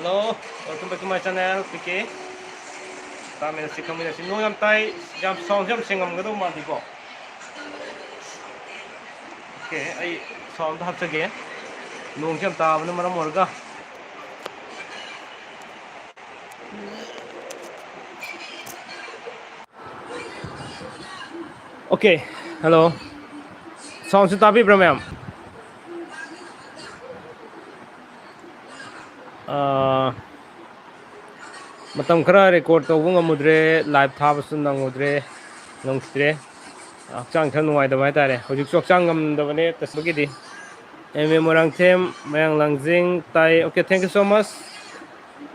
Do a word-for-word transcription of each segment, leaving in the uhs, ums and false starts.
Hello, welcome back to my channel, P K꯫ ꯇꯥꯃꯤꯟꯅꯁꯤ, ꯈꯪꯃꯤꯟꯅꯁꯤ꯫ ꯅꯣꯡ ꯌꯥꯝ ꯇꯥꯏ, ꯌꯥꯝ sound ꯁꯦ ꯌꯥꯝ ꯁꯦꯡꯉꯝꯒꯗꯧ ꯃꯥꯟꯗꯦꯀꯣ? OK, ꯑꯩ sound ꯗꯣ ꯍꯥꯞꯆꯒꯦ꯫ ꯅꯣꯡꯁꯦ ꯌꯥꯝ ꯇꯥꯕꯅ ꯃꯔꯝ ꯑꯣꯏꯔꯒ꯫ OK, hello꯫ Sound ꯁꯦ ꯇꯥꯕꯤꯕ꯭ꯔꯥ, ꯃꯌꯥꯝ? ꯑꯥ, ꯃꯇꯝ ꯈꯔ record ꯇꯧꯕ ꯉꯝꯃꯨꯗ꯭ꯔꯦ, live ꯊꯥꯕꯁꯨ ꯅꯪꯉꯨꯗ꯭ꯔꯦ, ꯉꯝꯈꯤꯗ꯭ꯔꯦ꯫ ꯍꯛꯆꯥꯡ ꯈꯔ ꯅꯨꯡꯉꯥꯏꯇꯕ ꯍꯥꯏꯇꯥꯔꯦ꯫ ꯍꯧꯖꯤꯛꯁꯨ ꯍꯛꯆꯥꯡ ꯉꯝꯗꯕꯅꯦ ꯇꯁꯦꯡꯕꯒꯤꯗꯤ꯫ M A ꯃꯣꯏꯔꯥꯡꯊꯦꯝ, ꯃꯌꯥꯡ ꯂꯥꯡꯖꯤꯡ ꯇꯥꯏ꯫ OK, thank you so much,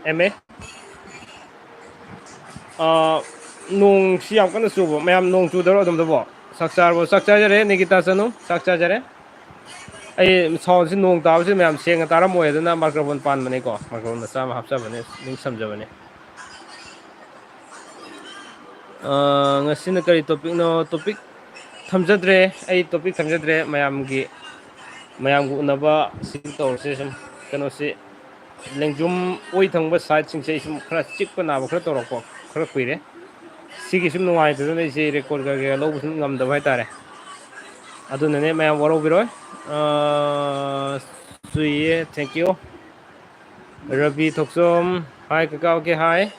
M A꯫ ꯑꯥ, ꯅꯣꯡꯁꯤ ꯌꯥꯝ ꯀꯟꯅ ꯆꯨꯕ꯫ ꯃꯌꯥꯝ ꯅꯣꯡ ꯆꯨꯗꯕ꯭ꯔꯣ ꯑꯗꯣꯝꯗꯕꯣ? ꯆꯥꯛ ꯆꯥꯔꯕꯣ? ꯆꯥꯛ ꯆꯥꯖꯔꯦ, ꯅꯤꯀꯤꯇꯥ ꯆꯅꯨ꯫ ꯆꯥꯛ ꯆꯥꯖꯔꯦ꯫ ꯑꯩ sound ꯁꯤ ꯅꯣꯡ ꯇꯥꯕꯁꯤ ꯃꯌꯥꯝ ꯁꯦꯡꯅ ꯇꯥꯔꯝꯃꯣꯏ, ꯑꯗꯨꯅ microphone ꯄꯥꯟꯕꯅꯤꯀꯣ꯫ Microphone ꯃꯆꯥ ꯑꯃ ꯍꯥꯞꯆꯕꯅꯦ, ꯅꯤꯡꯁꯤꯡꯖꯕꯅꯦ꯫ ꯑꯥ, ꯉꯁꯤꯅ ꯀꯔꯤ topic ꯅꯣ? Topic ꯊꯝꯖꯗ꯭ꯔꯦ, ꯑꯩ topic ꯊꯝꯖꯗ꯭ꯔꯦ꯫ ꯃꯌꯥꯝꯒꯤ, ꯃꯌꯥꯝꯒ ꯎꯅꯕ ꯁꯤ ꯇꯧꯔꯁꯦ꯫ ꯁꯨꯝ ꯀꯩꯅꯣꯁꯤ, ꯂꯦꯡꯖꯨꯝ ꯑꯣꯏ ꯊꯪꯕ side ꯁꯤꯡꯁꯦ ꯑꯩ ꯁꯨꯝ ꯈꯔ ꯆꯤꯛꯄ ꯅꯥꯕ ꯈꯔ ꯇꯧꯔꯛꯄ ꯈꯔ ꯀꯨꯏꯔꯦ꯫ ꯁꯤꯒꯤ ꯁꯨꯝ ꯅꯨꯡꯉꯥꯏꯇꯗꯅ ꯑꯩꯁꯦ record ꯀꯩꯀꯥ ꯂꯧꯕ ꯁꯨꯝ ꯉꯝꯗꯕ ꯍꯥꯏꯇꯥꯔꯦ꯫ ꯑꯗꯨꯅꯅꯦ, ꯃꯌꯥꯝ ꯋꯥꯔꯧꯕꯤꯔꯣꯏ꯫ ꯑꯥ, ꯆꯨꯏꯌꯦ, thank you꯫ Ravi Thokchom, hi ꯀꯀꯥ꯫ OK, hi꯫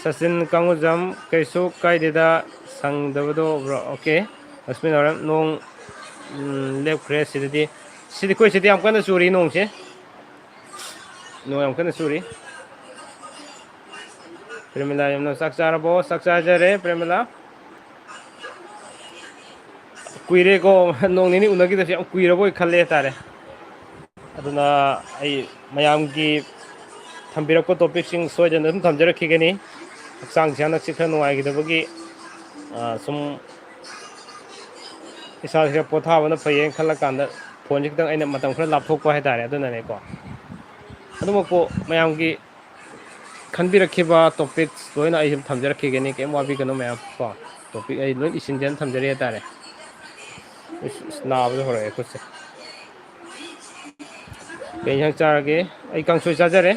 ꯁꯆꯤꯟ ꯀꯥꯡꯉꯨꯖꯝ, ꯀꯩꯁꯨ ꯀꯥꯏꯗꯦꯗ, ꯁꯪꯗꯕꯗꯣ bro꯫ OK꯫ ꯂꯛꯁꯃꯤ ꯅꯥꯎꯔꯦꯝ, ꯅꯣꯡ, ꯎꯝ, ꯂꯦꯞꯈ꯭ꯔꯦ ꯁꯤꯗꯗꯤ꯫ ꯁꯤꯗꯤ, ꯑꯩꯈꯣꯏ ꯁꯤꯗꯤ ꯌꯥꯝ ꯀꯟꯅ ꯆꯨꯔꯤ ꯅꯣꯡꯁꯦ꯫ ꯅꯣꯡ ꯌꯥꯝ ꯀꯟꯅ ꯆꯨꯔꯤ꯫ ꯄ꯭ꯔꯦꯃꯤꯂꯥ ꯌꯥꯝꯅ ꯆꯥꯛ ꯆꯥꯔꯕꯣ? ꯆꯥꯛ ꯆꯥꯖꯔꯦ, ꯄ꯭ꯔꯦꯃꯤꯂꯥ꯫ ꯀꯨꯏꯔꯦꯀꯣ, ꯅꯣꯡ ꯅꯤꯅꯤ ꯎꯅꯈꯤꯗꯕꯁꯦ ꯌꯥꯝ ꯀꯨꯏꯔꯕꯣꯏ ꯈꯜꯂꯦ ꯍꯥꯏꯇꯥꯔꯦ꯫ ꯑꯗꯨꯅ ꯑꯩ ꯃꯌꯥꯝꯒꯤ ꯊꯝꯕꯤꯔꯛꯄ topic ꯁꯤꯡ ꯁꯣꯏꯗꯅ ꯑꯗꯨꯝ ꯊꯝꯖꯔꯛꯈꯤꯒꯅꯤ꯫ ꯍꯛꯆꯥꯡꯁꯦ ꯍꯟꯗꯛꯁꯤ ꯈꯔ ꯅꯨꯡꯉꯥꯏꯈꯤꯗꯕꯒꯤ, ꯑ, ꯁꯨꯝ ꯏꯁꯥꯁꯦ ꯈꯔ ꯄꯣꯊꯥꯕꯅ ꯐꯩꯌꯦꯅ ꯈꯜꯂꯀꯥꯟꯗ phone ꯁꯦ ꯈꯤꯇꯪ ꯑꯩꯅ ꯃꯇꯝ ꯈꯔ ꯂꯥꯞꯊꯣꯛꯄ ꯍꯥꯏꯇꯥꯔꯦ, ꯑꯗꯨꯅꯅꯦꯀꯣ꯫ ꯑꯗꯨꯃꯛꯄꯨ ꯃꯌꯥꯝꯒꯤ ꯈꯟꯕꯤꯔꯛꯈꯤꯕ topics ꯂꯣꯏꯅ ꯑꯩ ꯁꯨꯝ ꯊꯝꯖꯔꯛꯈꯤꯒꯅꯤ, ꯀꯩꯝ ꯋꯥꯕꯤꯒꯅꯨ ꯃꯌꯥꯝ ꯀꯣ꯫ Topic ꯑꯩ ꯂꯣꯏ ꯏꯁꯤꯟꯖꯅ ꯊꯝꯖꯔꯤ ꯍꯥꯏꯇꯥꯔꯦ꯫ ꯏꯁ, ꯏꯁ, ꯅꯥꯕꯁꯨ ꯍꯧꯔꯛꯑꯦ ꯈꯨꯠꯁꯦ꯫ ꯀꯩ ꯏꯟꯁꯥꯡ ꯆꯥꯔꯒꯦ? ꯑꯩ ꯀꯥꯡꯁꯣꯏ ꯆꯥꯖꯔꯦ꯫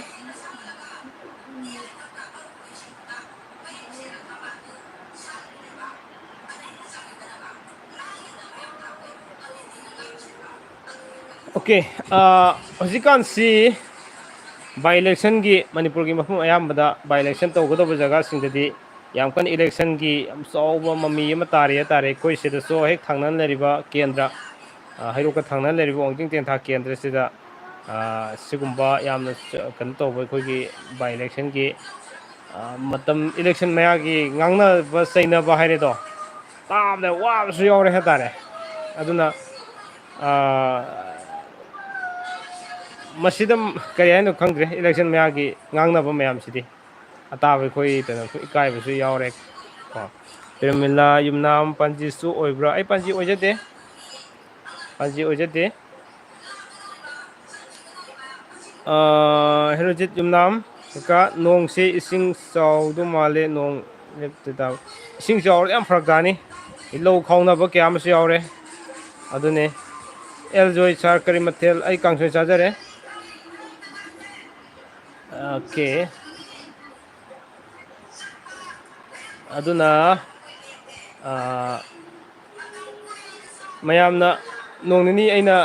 ꯑꯣꯀꯦ꯫ ꯑꯥ, ꯍꯧꯖꯤꯛꯀꯥꯟꯁꯤ ꯕꯥꯏ ꯏꯂꯦꯛꯁꯟꯒꯤ, ꯃꯅꯤꯄꯨꯔꯒꯤ ꯃꯐꯝ ꯑꯌꯥꯝꯕꯗ ꯕꯥꯏ ꯏꯂꯦꯛꯁꯟ ꯇꯧꯒꯗꯧꯕ ꯖꯒꯥꯁꯤꯡꯗꯗꯤ ꯌꯥꯝ ꯀꯟꯅ ꯏꯂꯦꯛꯁꯟꯒꯤ ꯌꯥꯝ ꯆꯥꯎꯕ ꯃꯃꯤ ꯑꯃ ꯇꯥꯔꯤ ꯍꯥꯏꯇꯥꯔꯦ꯫ ꯑꯩꯈꯣꯏ ꯁꯤꯗꯁꯨ ꯍꯦꯛ ꯊꯪꯅꯅ ꯂꯩꯔꯤꯕ ꯀꯦꯟꯗ꯭ꯔ, ꯑꯥ, ꯍꯩꯔꯣꯛꯀ ꯊꯪꯅꯅ ꯂꯩꯔꯤꯕ ꯋꯥꯡꯖꯤꯡ ꯇꯦꯟꯊꯥ ꯀꯦꯟꯗ꯭ꯔꯁꯤꯗ, ꯑꯥ, ꯁꯤꯒꯨꯝꯕ ꯌꯥꯝꯅ ꯆ-, ꯀꯩꯅꯣ ꯇꯧꯕ ꯑꯩꯈꯣꯏꯒꯤ ꯕꯥꯏ ꯏꯂꯦꯛꯁꯟꯒꯤ, ꯑꯥ, ꯃꯇꯝ, ꯏꯂꯦꯛꯁꯟ ꯃꯌꯥꯒꯤ ꯉꯥꯡꯅꯕ ꯆꯩꯅꯕ ꯍꯥꯏꯔꯦꯗꯣ, ꯇꯥꯕꯗ ꯋꯥꯕꯁꯨ ꯌꯥꯎꯔꯦ ꯍꯥꯏꯇꯥꯔꯦ꯫ ꯑꯗꯨꯅ, ꯑꯥ, ꯃꯁꯤꯗ ꯀꯔꯤ ꯍꯥꯏꯅꯣ ꯈꯪꯗ꯭ꯔꯦ, ꯏꯂꯦꯛꯁꯟ ꯃꯌꯥꯒꯤ ꯉꯥꯡꯅꯕ ꯃꯌꯥꯝꯁꯤꯗꯤ꯫ ꯑꯇꯥꯕ ꯑꯩꯈꯣꯏ ꯀꯩꯅꯣ ꯏꯀꯥꯏꯕꯁꯨ ꯌꯥꯎꯔꯦ꯫ ꯀꯣ, ꯄ꯭ꯔꯦꯃꯤꯂꯥ ꯌꯨꯝꯅꯥꯝ ꯄꯥꯟꯖꯤꯁꯨ ꯑꯣꯏꯕ꯭ꯔꯥ? ꯑꯩ ꯄꯥꯟꯖꯤ ꯑꯣꯏꯖꯗꯦ, ꯄꯥꯟꯖꯤ ꯑꯣꯏꯖꯗꯦ꯫ ꯑꯥ, ꯍꯦꯔꯣꯖꯤꯠ ꯌꯨꯝꯅꯥꯝ, ꯀꯀꯥ, ꯅꯣꯡꯁꯤ ꯏꯁꯤꯡ ꯆꯥꯎꯗꯧ ꯃꯥꯜꯂꯦ, ꯅꯣꯡ ꯂꯦꯞꯇ ꯇꯥꯕ꯫ ꯏꯁꯤꯡ ꯆꯥꯎꯔꯗꯤ ꯌꯥꯝ ꯐꯔꯛ ꯇꯥꯅꯤ, ꯂꯧ ꯈꯥꯎꯅꯕ ꯀꯌꯥ ꯑꯃꯁꯨ ꯌꯥꯎꯔꯦ꯫ ꯑꯗꯨꯅꯦ꯫ ꯑꯦꯜ ꯖꯣꯏ ꯁꯥꯔ, ꯀꯔꯤ ꯃꯊꯦꯜ? ꯑꯩ ꯀꯥꯡꯁꯣꯏ ꯆꯥꯖꯔꯦ꯫ ꯑꯣꯀꯦ꯫ ꯑꯗꯨꯅ, ꯑꯥ, ꯃꯌꯥꯝꯅ ꯅꯣꯡ ꯅꯤꯅꯤ ꯑꯩꯅ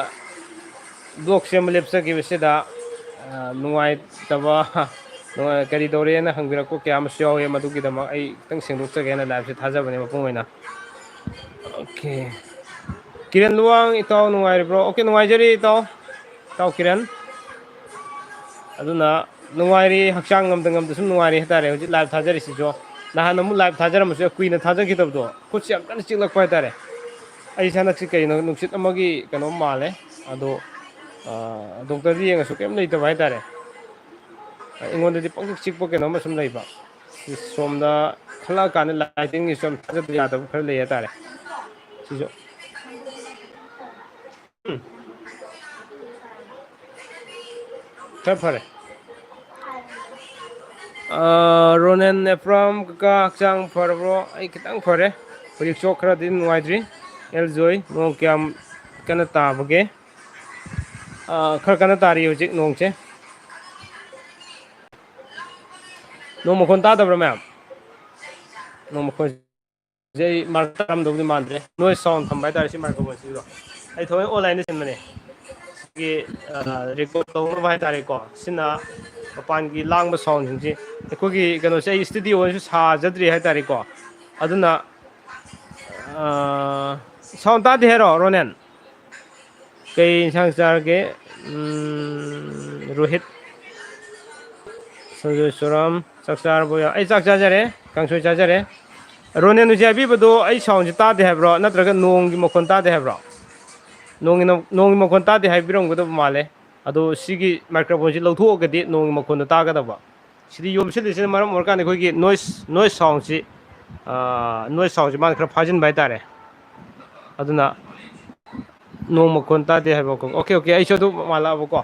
ꯕ꯭ꯂꯣꯛ ꯁꯦꯝꯕ ꯂꯦꯞꯆꯈꯤꯕꯁꯤꯗ, ꯑꯥ, ꯅꯨꯡꯉꯥꯏꯇꯕ, ꯅꯨꯡꯉꯥꯏ-, ꯀꯔꯤ ꯇꯧꯔꯦꯅ ꯍꯪꯕꯤꯔꯛꯄ ꯀꯌꯥ ꯑꯃꯁꯨ ꯌꯥꯎꯋꯤ꯫ ꯃꯗꯨꯒꯤꯗꯃꯛ ꯑꯩ ꯈꯤꯇꯪ ꯁꯦꯡꯗꯣꯛꯆꯒꯦ ꯍꯥꯏꯅ ꯂꯥꯏꯞꯁꯦ ꯊꯥꯖꯕꯅꯦ, ꯃꯄꯨꯡ ꯑꯣꯏꯅ꯫ ꯑꯣꯀꯦ꯫ ꯀꯤꯔꯟ ꯂꯨꯋꯥꯡ, ꯏꯇꯥꯎ ꯅꯨꯡꯉꯥꯏꯔꯤꯕ꯭ꯔꯣ? ꯑꯣꯀꯦ, ꯅꯨꯡꯉꯥꯏꯖꯔꯤ ꯏꯇꯥꯎ꯫ ꯏꯇꯥꯎ ꯀꯤꯔꯟ꯫ ꯑꯗꯨꯅ ꯅꯨꯡꯉꯥꯏꯔꯤ, ꯍꯛꯆꯥꯡ ꯉꯝꯗ ꯉꯝꯗ ꯁꯨꯝ ꯅꯨꯡꯉꯥꯏꯔꯤ ꯍꯥꯏꯇꯥꯔꯦ꯫ ꯍꯧꯖꯤꯛ ꯂꯥꯏꯞ ꯊꯥꯖꯔꯤꯁꯤꯁꯨ, ꯅꯍꯥꯟ ꯑꯃꯨꯛ ꯂꯥꯏꯞ ꯊꯥꯖꯔꯝꯕꯁꯨ ꯌꯥꯏ, ꯀꯨꯏꯅ ꯊꯥꯖꯈꯤꯗꯕꯗꯣ, ꯈꯨꯠꯁꯦ ꯌꯥꯝ ꯀꯟꯅ ꯆꯤꯛꯂꯛꯄ ꯍꯥꯏꯇꯥꯔꯦ꯫ ꯑꯩꯁꯦ ꯍꯟꯗꯛꯁꯦ ꯀꯩꯅꯣ, ꯅꯨꯡꯁꯤꯠ ꯑꯃꯒꯤ ꯀꯩꯅꯣꯝ ꯃꯥꯜꯂꯦ꯫ ꯑꯗꯣ, ꯑ, ꯗꯣꯛꯇꯔꯗ ꯌꯦꯡꯉꯁꯨ ꯀꯩꯝ ꯂꯩꯇꯕ ꯍꯥꯏꯇꯥꯔꯦ꯫ ꯑꯩꯉꯣꯟꯗꯗꯤ ꯄꯪꯆꯤꯛ ꯆꯤꯛꯄ ꯀꯩꯅꯣꯝꯃ ꯁꯨꯝ ꯂꯩꯕ꯫ ꯁꯤ ꯁꯣꯝꯗ ꯈꯜꯂꯛꯑꯀꯥꯟꯗ ꯂꯥꯏꯇꯤꯟꯒꯤꯁꯨ ꯌꯥꯝ ꯊꯥꯖꯗꯕ ꯌꯥꯗꯕ ꯈꯔ ꯂꯩ ꯍꯥꯏꯇꯥꯔꯦ꯫ ꯁꯤꯁꯨ꯫ ꯎꯝ꯫ ꯈꯔ ꯐꯔꯦ꯫ ꯑꯥ, ꯔꯣꯅꯦꯟ ꯑꯦꯐ꯭ꯔꯥꯝ, ꯀꯀꯥ, ꯍꯛꯆꯥꯡ ꯐꯔꯕ꯭ꯔꯣ? ꯑꯩ ꯈꯤꯇꯪ ꯐꯔꯦ꯫ ꯍꯧꯖꯤꯛ ꯆꯣꯛ ꯈꯔꯗꯤ ꯅꯨꯡꯉꯥꯏꯇ꯭ꯔꯤ꯫ ꯑꯦꯜ ꯖꯣꯏ, ꯅꯣꯡ ꯀꯌꯥꯝ ꯀꯟꯅ ꯇꯥꯕꯒꯦ? ꯑꯥ, ꯈꯔ ꯀꯟꯅ ꯇꯥꯔꯤ ꯍꯧꯖꯤꯛ ꯅꯣꯡꯁꯦ꯫ ꯅꯣꯡ ꯃꯈꯣꯟ ꯇꯥꯗꯕ꯭ꯔꯥ, ꯃꯌꯥꯝ? ꯅꯣꯡ ꯃꯈꯣꯟꯁꯦ ꯑꯩ ꯃꯥꯏꯛ ꯇꯥꯔꯝꯗꯧꯗꯤ ꯃꯥꯟꯗ꯭ꯔꯦ꯫ ꯅꯣꯏꯁ ꯁꯥꯎꯟ ꯊꯝꯕ ꯍꯥꯏꯇꯥꯔꯦ ꯁꯤ ꯃꯥꯏꯀ꯭ꯔꯣꯐꯣꯟꯁꯤꯗ꯫ ꯑꯩ ꯊꯑꯣꯏꯅ ꯑꯣꯟꯂꯥꯏꯟꯗ ꯁꯤꯟꯕꯅꯦ꯫ ꯒꯤ ꯔꯦꯀꯣꯔꯠ ꯇꯧꯅꯕ ꯍꯥꯏꯇꯥꯔꯦꯀꯣ꯫ ꯁꯤꯅ ꯃꯄꯥꯟꯒꯤ ꯂꯥꯡꯕ ꯁꯥꯎꯟꯁꯤꯡꯁꯤ꯫ ꯑꯩꯈꯣꯏꯒꯤ ꯀꯩꯅꯣꯁꯦ ꯑꯩ ꯁ꯭ꯇꯨꯗꯤꯑꯣꯁꯨ ꯁꯥꯖꯗ꯭ꯔꯤ ꯍꯥꯏꯇꯥꯔꯦꯀꯣ꯫ ꯑꯗꯨꯅ ꯁꯥꯎꯟ ꯇꯥꯗꯦ ꯍꯥꯏꯔꯣ, ꯔꯣꯅꯦꯟ? ꯀꯩ ꯏꯟꯁꯥꯡ ꯆꯥꯔꯒꯦ? ꯎꯝ, ꯔꯣꯍꯤꯠ, ꯁꯟꯖꯣꯏ ꯁꯣꯔꯥꯝ, ꯆꯥꯛ ꯆꯥꯔꯕꯣ? ꯑꯩ ꯆꯥꯛ ꯆꯥꯖꯔꯦ, ꯀꯥꯡꯁꯣꯏ ꯆꯥꯖꯔꯦ꯫ ꯔꯣꯅꯦꯟ ꯍꯧꯖꯤꯛ ꯍꯥꯏꯕꯤꯕꯗꯣ ꯑꯩ ꯁꯥꯎꯟꯁꯦ ꯇꯥꯗꯦ ꯍꯥꯏꯕ꯭ꯔꯣ, ꯅꯠꯇ꯭ꯔꯒ ꯅꯣꯡꯒꯤ ꯃꯈꯣꯟ ꯇꯥꯗꯦ ꯍꯥꯏꯕ꯭ꯔꯣ? ꯅꯣꯡꯒꯤ ꯅ-, ꯅꯣꯡꯒꯤ ꯃꯈꯣꯟ ꯇꯥꯗꯦ ꯍꯥꯏꯕꯤꯔꯝꯒꯗꯕ ꯃꯥꯜꯂꯦ꯫ ꯑꯗꯣ ꯁꯤꯒꯤ ꯃꯥꯏꯀ꯭ꯔꯣꯐꯣꯟꯁꯤ ꯂꯧꯊꯣꯛꯑꯒꯗꯤ ꯅꯣꯡꯒꯤ ꯃꯈꯣꯟꯗꯣ ꯇꯥꯒꯗꯕ꯫ ꯁꯤꯗꯤ ꯌꯣꯝꯁꯤꯜꯂꯤꯁꯤꯅ ꯃꯔꯝ ꯑꯣꯏꯔꯀꯥꯟꯗ ꯑꯩꯈꯣꯏꯒꯤ ꯅꯣꯏꯁ, ꯅꯣꯏꯁ ꯁꯥꯎꯟꯁꯤ, ꯑꯥ, ꯅꯣꯏꯁ ꯁꯥꯎꯟꯁꯤ ꯃꯥꯅ ꯈꯔ ꯐꯥꯖꯤꯟꯕ ꯍꯥꯏꯇꯥꯔꯦ꯫ ꯑꯗꯨꯅ ꯅꯣꯡ ꯃꯈꯣꯟ ꯇꯥꯗꯦ ꯍꯥꯏꯕꯀꯣ꯫ ꯑꯣꯀꯦ, ꯑꯣꯀꯦ, ꯑꯩꯁꯨ ꯑꯗꯨ ꯃꯥꯜꯂꯛꯑꯕꯀꯣ꯫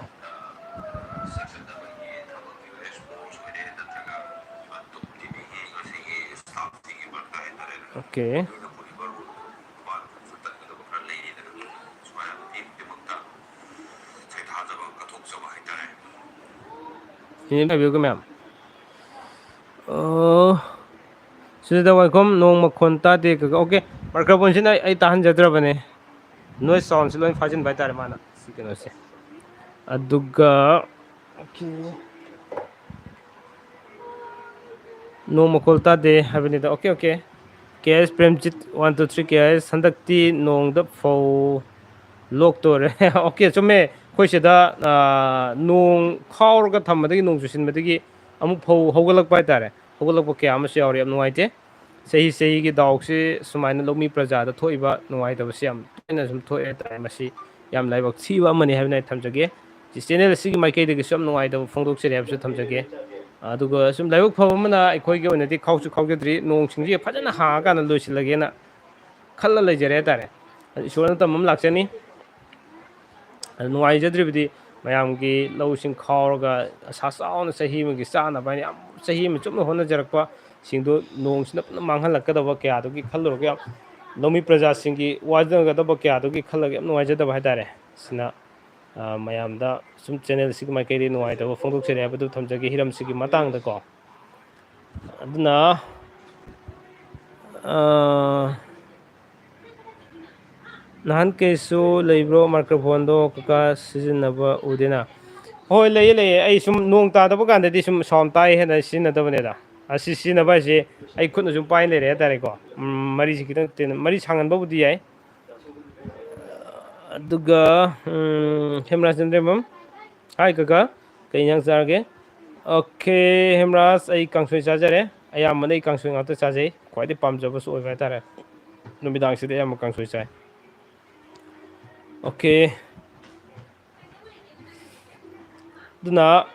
ꯑꯣꯀꯦ꯫ ꯁꯤꯅꯤ ꯇꯥꯕꯤꯌꯨꯀꯣ ꯃꯌꯥꯝ꯫ ꯑꯣ, ꯁꯤꯗ ꯋꯥꯏꯈꯣꯝ ꯅꯣꯡ ꯃꯈꯣꯟ ꯇꯥꯗꯦ꯫ ꯑꯣꯀꯦ, ꯃꯥꯏꯀ꯭ꯔꯣꯐꯣꯟꯁꯤꯅ ꯑꯩ, ꯑꯩ ꯇꯥꯍꯟꯖꯗ꯭ꯔꯕꯅꯦ꯫ ꯅꯣꯏꯁ ꯁꯥꯎꯟꯁꯤ ꯂꯣꯏ ꯐꯥꯖꯤꯟꯕ ꯍꯥꯏꯇꯥꯔꯦ ꯃꯥꯅ, ꯁꯤ ꯀꯩꯅꯣꯁꯦ꯫ ꯑꯗꯨꯒ, ꯑꯣꯀꯦ꯫ ꯅꯣꯡ ꯃꯈꯣꯜ ꯇꯥꯗꯦ ꯍꯥꯏꯕꯅꯤꯗ꯫ Okay, okay. K S Premjit, one two three K S, ꯍꯟꯗꯛꯇꯤ ꯅꯣꯡꯗ ꯐꯧ ꯂꯣꯛꯇꯣꯔꯦ꯫ ꯑꯣꯀꯦ, ꯆꯨꯝꯃꯦ꯫ ꯑꯩꯈꯣꯏ ꯁꯤꯗ, ꯑꯥ, ꯅꯣꯡ ꯈꯥꯎꯔꯒ ꯊꯝꯕꯗꯒꯤ, ꯅꯣꯡ ꯆꯨꯁꯤꯟꯕꯗꯒꯤ ꯑꯃꯨꯛ ꯐꯧ ꯍꯧꯒꯠꯂꯛꯄ ꯍꯥꯏꯇꯥꯔꯦ꯫ ꯍꯧꯒꯠꯂꯛꯄ ꯀꯌꯥ ꯑꯃꯁꯨ ꯌꯥꯎꯔꯦ꯫ ꯌꯥꯝ ꯅꯨꯡꯉꯥꯏꯇꯦ꯫ ꯆꯍꯤ ꯆꯍꯤꯒꯤ ꯗꯥꯎꯁꯤ ꯁꯨꯃꯥꯏꯅ ꯂꯧꯃꯤ ꯄ꯭ꯔꯖꯥꯗ ꯊꯣꯛꯏꯕ ꯅꯨꯡꯉꯥꯏꯇꯕꯁꯤ ꯌꯥꯝ ꯇꯣꯏꯅ ꯁꯨꯝ ꯊꯣꯛꯑꯦ ꯍꯥꯏꯇꯥꯔꯦ꯫ ꯃꯁꯤ ꯌꯥꯝ ꯂꯥꯏꯕꯛ ꯊꯤꯕ ꯑꯃꯅꯤ ꯍꯥꯏꯕꯅ ꯑꯩ ꯊꯝꯖꯒꯦ꯫ ꯁꯤ ꯆꯦꯅꯦꯜ ꯑꯁꯤꯒꯤ ꯃꯥꯏꯀꯩꯗꯒꯤꯁꯨ ꯌꯥꯝ ꯅꯨꯡꯉꯥꯏꯇꯕ ꯐꯣꯡꯗꯣꯛꯆꯔꯤ ꯍꯥꯏꯕꯁꯨ ꯊꯝꯖꯒꯦ꯫ ꯑꯗꯨꯒ ꯁꯨꯝ ꯂꯥꯏꯕꯛ ꯐꯕ ꯑꯃꯅ ꯑꯩꯈꯣꯏꯒꯤ ꯑꯣꯏꯅꯗꯤ ꯈꯥꯎꯁꯨ ꯈꯥꯎꯖꯗ꯭ꯔꯤ, ꯅꯣꯡ ꯁꯤꯡꯁꯤ ꯐꯖꯅ ꯍꯥꯡꯉꯀꯥꯟꯗ ꯂꯣꯏꯁꯤꯜꯂꯒꯦꯅ ꯈꯜꯂ ꯂꯩꯖꯔꯦ ꯍꯥꯏꯇꯥꯔꯦ꯫ ꯑꯗꯨ ꯏꯁꯣꯔꯅ ꯇꯝꯕ ꯑꯃ ꯂꯥꯛꯆꯅꯤ꯫ ꯑꯗꯨ ꯅꯨꯡꯉꯥꯏꯖꯗ꯭ꯔꯤꯕꯗꯤ ꯃꯌꯥꯝꯒꯤ ꯂꯧꯁꯤꯡ ꯈꯥꯎꯔꯒ ꯑꯁꯥ ꯆꯥꯎꯅ ꯆꯍꯤ ꯑꯃꯒꯤ ꯆꯥꯅꯕ ꯍꯥꯏꯅ ꯌꯥꯝ ꯆꯍꯤ ꯑꯃ ꯆꯨꯞꯅ ꯍꯣꯠꯅꯖꯔꯛꯄ ꯁꯤꯡꯗꯨ ꯅꯣꯡꯁꯤꯅ ꯄꯨꯟꯅ ꯃꯥꯡꯍꯜꯂꯛꯀꯗꯕ ꯀꯌꯥꯗꯨꯒꯤ ꯈꯜꯂꯨꯔꯒ ꯌꯥꯝ ꯂꯧꯃꯤ ꯄ꯭ꯔꯖꯥꯁꯤꯡꯒꯤ ꯋꯥꯖꯒꯗꯕ ꯀꯌꯥꯗꯨꯒꯤ ꯈꯜꯂꯒ ꯌꯥꯝ ꯅꯨꯡꯉꯥꯏꯖꯗꯕ ꯍꯥꯏꯇꯥꯔꯦ꯫ ꯁꯤꯅ, ꯑ, ꯃꯌꯥꯝꯗ ꯁꯨꯝ ꯆꯦꯅꯦꯜꯁꯤꯒꯤ ꯃꯥꯏꯀꯩꯗꯒꯤ ꯅꯨꯡꯉꯥꯏꯇꯕ ꯐꯣꯡꯗꯣꯛꯆꯔꯤ ꯍꯥꯏꯕꯗꯨ ꯊꯝꯖꯒꯦ ꯍꯤꯔꯝꯁꯤꯒꯤ ꯃꯇꯥꯡꯗꯀꯣ꯫ ꯑꯗꯨꯅ, ꯑ, ꯅꯍꯥꯟ ꯀꯩꯁꯨ ꯂꯩꯕ꯭ꯔꯣ ꯃꯥꯏꯀ꯭ꯔꯣꯐꯣꯟꯗꯣ ꯀꯀꯥ ꯁꯤꯖꯤꯟꯅꯕ ꯎꯗꯦꯅ? ꯍꯣꯏ, ꯂꯩꯌꯦ, ꯂꯩꯌꯦ꯫ ꯑꯩ ꯁꯨꯝ ꯅꯣꯡ ꯇꯥꯗꯕ ꯀꯥꯟꯗꯗꯤ ꯁꯨꯝ ꯁꯥꯎꯟ ꯇꯥꯏ ꯍꯥꯏꯅ ꯁꯤꯖꯤꯟꯅꯗꯕꯅꯦꯗ꯫ ꯑꯁꯤ ꯁꯤꯖꯤꯟꯅꯕ ꯍꯥꯏꯁꯦ ꯑꯩ ꯈꯨꯠꯅ ꯁꯨꯝ ꯄꯥꯏ ꯂꯩꯔꯦ ꯍꯥꯏꯇꯥꯔꯦꯀꯣ꯫ ꯎꯝ, ꯃꯔꯤꯁꯤ ꯈꯤꯇꯪ ꯇꯦꯟꯅ, ꯃꯔꯤ ꯁꯥꯡꯍꯟꯕꯕꯨꯗꯤ ꯌꯥꯏ꯫ ꯑꯗꯨꯒ, ꯎꯝ, ꯍꯦꯝꯔꯥꯖ ꯆꯟꯗ꯭ꯔꯦꯝꯕꯝ, ꯍꯥꯏ ꯀꯀꯥ, ꯀꯩ ꯏꯟꯖꯥꯡ ꯆꯥꯔꯒꯦ? ꯑꯣꯀꯦ, ꯍꯦꯝꯔꯥꯖ, ꯑꯩ ꯀꯥꯡꯁꯣꯏ ꯆꯥꯖꯔꯦ꯫ ꯑꯌꯥꯝꯕꯅ ꯑꯩ ꯀꯥꯡꯁꯣꯏ ꯉꯥꯛꯇ ꯆꯥꯖꯩ꯫ ꯈ꯭ꯋꯥꯏꯗꯩ ꯄꯥꯝꯖꯕꯁꯨ ꯑꯣꯏꯕ ꯍꯥꯏꯇꯥꯔꯦ꯫ ꯅꯨꯃꯤꯗꯥꯡꯁꯤꯗꯤ ꯑꯌꯥꯝꯕ ꯀꯥꯡꯁꯣꯏ ꯆꯥꯏ꯫ ꯑꯣꯀꯦ꯫ ꯑꯗꯨꯅ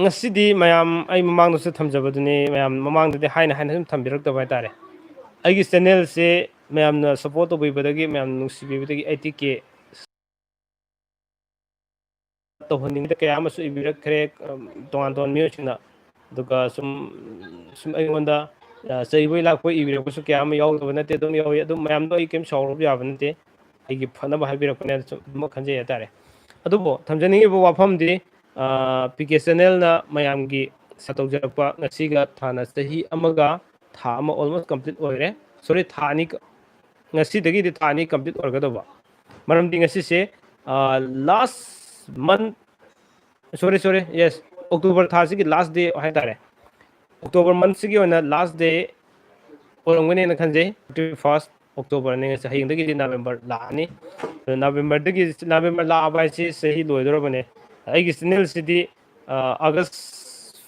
ꯉꯁꯤꯗꯤ ꯃꯌꯥꯝ, ꯑꯩ ꯃꯃꯥꯡꯗꯁꯨ ꯊꯝꯖꯕꯗꯨꯅꯤ, ꯃꯌꯥꯝ ꯃꯃꯥꯡꯗꯗꯤ ꯍꯥꯏꯅ ꯍꯥꯏꯅ ꯁꯨꯝ ꯊꯝꯕꯤꯔꯛꯇꯕ ꯍꯥꯏꯇꯥꯔꯦ꯫ ꯑꯩꯒꯤ ꯆꯦꯅꯦꯜꯁꯦ ꯃꯌꯥꯝꯅ ꯁꯞꯄꯣꯔꯠ ꯇꯧꯕꯤꯕꯗꯒꯤ, ꯃꯌꯥꯝꯅ ꯅꯨꯡꯁꯤꯕꯤꯕꯗꯒꯤ ꯑꯩꯠꯇꯤ ꯀꯦ ꯇꯧꯍꯟꯅꯤꯡꯕꯗ ꯀꯌꯥ ꯑꯃꯁꯨ ꯏꯕꯤꯔꯛꯈ꯭ꯔꯦ, ꯑꯝ, ꯇꯣꯉꯥꯟ ꯇꯣꯉꯥꯟꯕ ꯃꯤꯑꯣꯏꯁꯤꯡꯅ꯫ ꯑꯗꯨꯒ ꯁꯨꯝ, ꯁꯨꯝ ꯑꯩꯉꯣꯟꯗ, ꯑ, ꯆꯩꯕꯣꯏ ꯂꯥꯛꯄꯣꯏ ꯏꯕꯤꯔꯛꯄꯁꯨ ꯀꯌꯥ ꯑꯃ ꯌꯥꯎꯗꯕ ꯅꯠꯇꯦ, ꯑꯗꯨꯝ ꯌꯥꯎꯏ꯫ ꯑꯗꯨꯝ ꯃꯌꯥꯝꯗꯣ ꯑꯩ ꯀꯩꯝ ꯁꯥꯎꯔꯨꯕ ꯌꯥꯕ ꯅꯠꯇꯦ, ꯑꯩꯒꯤ ꯐꯅꯕ ꯍꯥꯏꯕꯤꯔꯛꯄꯅꯦ, ꯁꯨꯝ ꯑꯗꯨꯃꯛ ꯈꯟꯖꯩ ꯍꯥꯏꯇꯥꯔꯦ꯫ ꯑꯗꯨꯕꯨ ꯊꯝꯖꯅꯤꯡꯉꯤꯕ ꯋꯥꯐꯝꯗꯤ, ꯑ, ꯄꯤ ꯀꯦ ꯆꯦꯅꯦꯜꯅ ꯃꯌꯥꯝꯒꯤ ꯁꯞ ꯇꯧꯖꯔꯛꯄ ꯉꯁꯤꯒ ꯊꯥꯅ ꯆꯍꯤ ꯑꯃꯒ ꯊꯥ ꯑꯃ almost complete ꯑꯣꯏꯔꯦ꯫ Sorry, ꯊꯥ ꯑꯅꯤ ꯀ-, ꯉꯁꯤꯗꯒꯤꯗꯤ ꯊꯥ ꯑꯅꯤ complete ꯑꯣꯏꯔꯒꯗꯧꯕ꯫ ꯃꯔꯝꯗꯤ ꯉꯁꯤꯁꯦ, ꯑ, last month, sorry, sorry, yes, October ꯊꯥꯁꯤꯒꯤ last day ꯍꯥꯏꯇꯥꯔꯦ꯫ October monthꯁꯤꯒꯤ ꯑꯣꯏꯅ last day ꯑꯣꯏꯔꯝꯒꯅꯦꯅ ꯈꯟꯖꯩ꯫ Thirty first Octoberꯅꯦ ꯉꯁꯤ, ꯍꯌꯦꯡꯗꯒꯤꯗꯤ November ꯂꯥꯛꯑꯅꯤ꯫ ꯑꯗꯣ Novemberꯗꯒꯤ, November ꯂꯥꯛꯑꯕ ꯍꯥꯏꯁꯤ ꯆꯍꯤ ꯂꯣꯏꯗꯣꯔꯕꯅꯦ꯫ ꯑꯩꯒꯤ ꯆꯦꯅꯦꯜꯁꯤꯗꯤ, ꯑ, August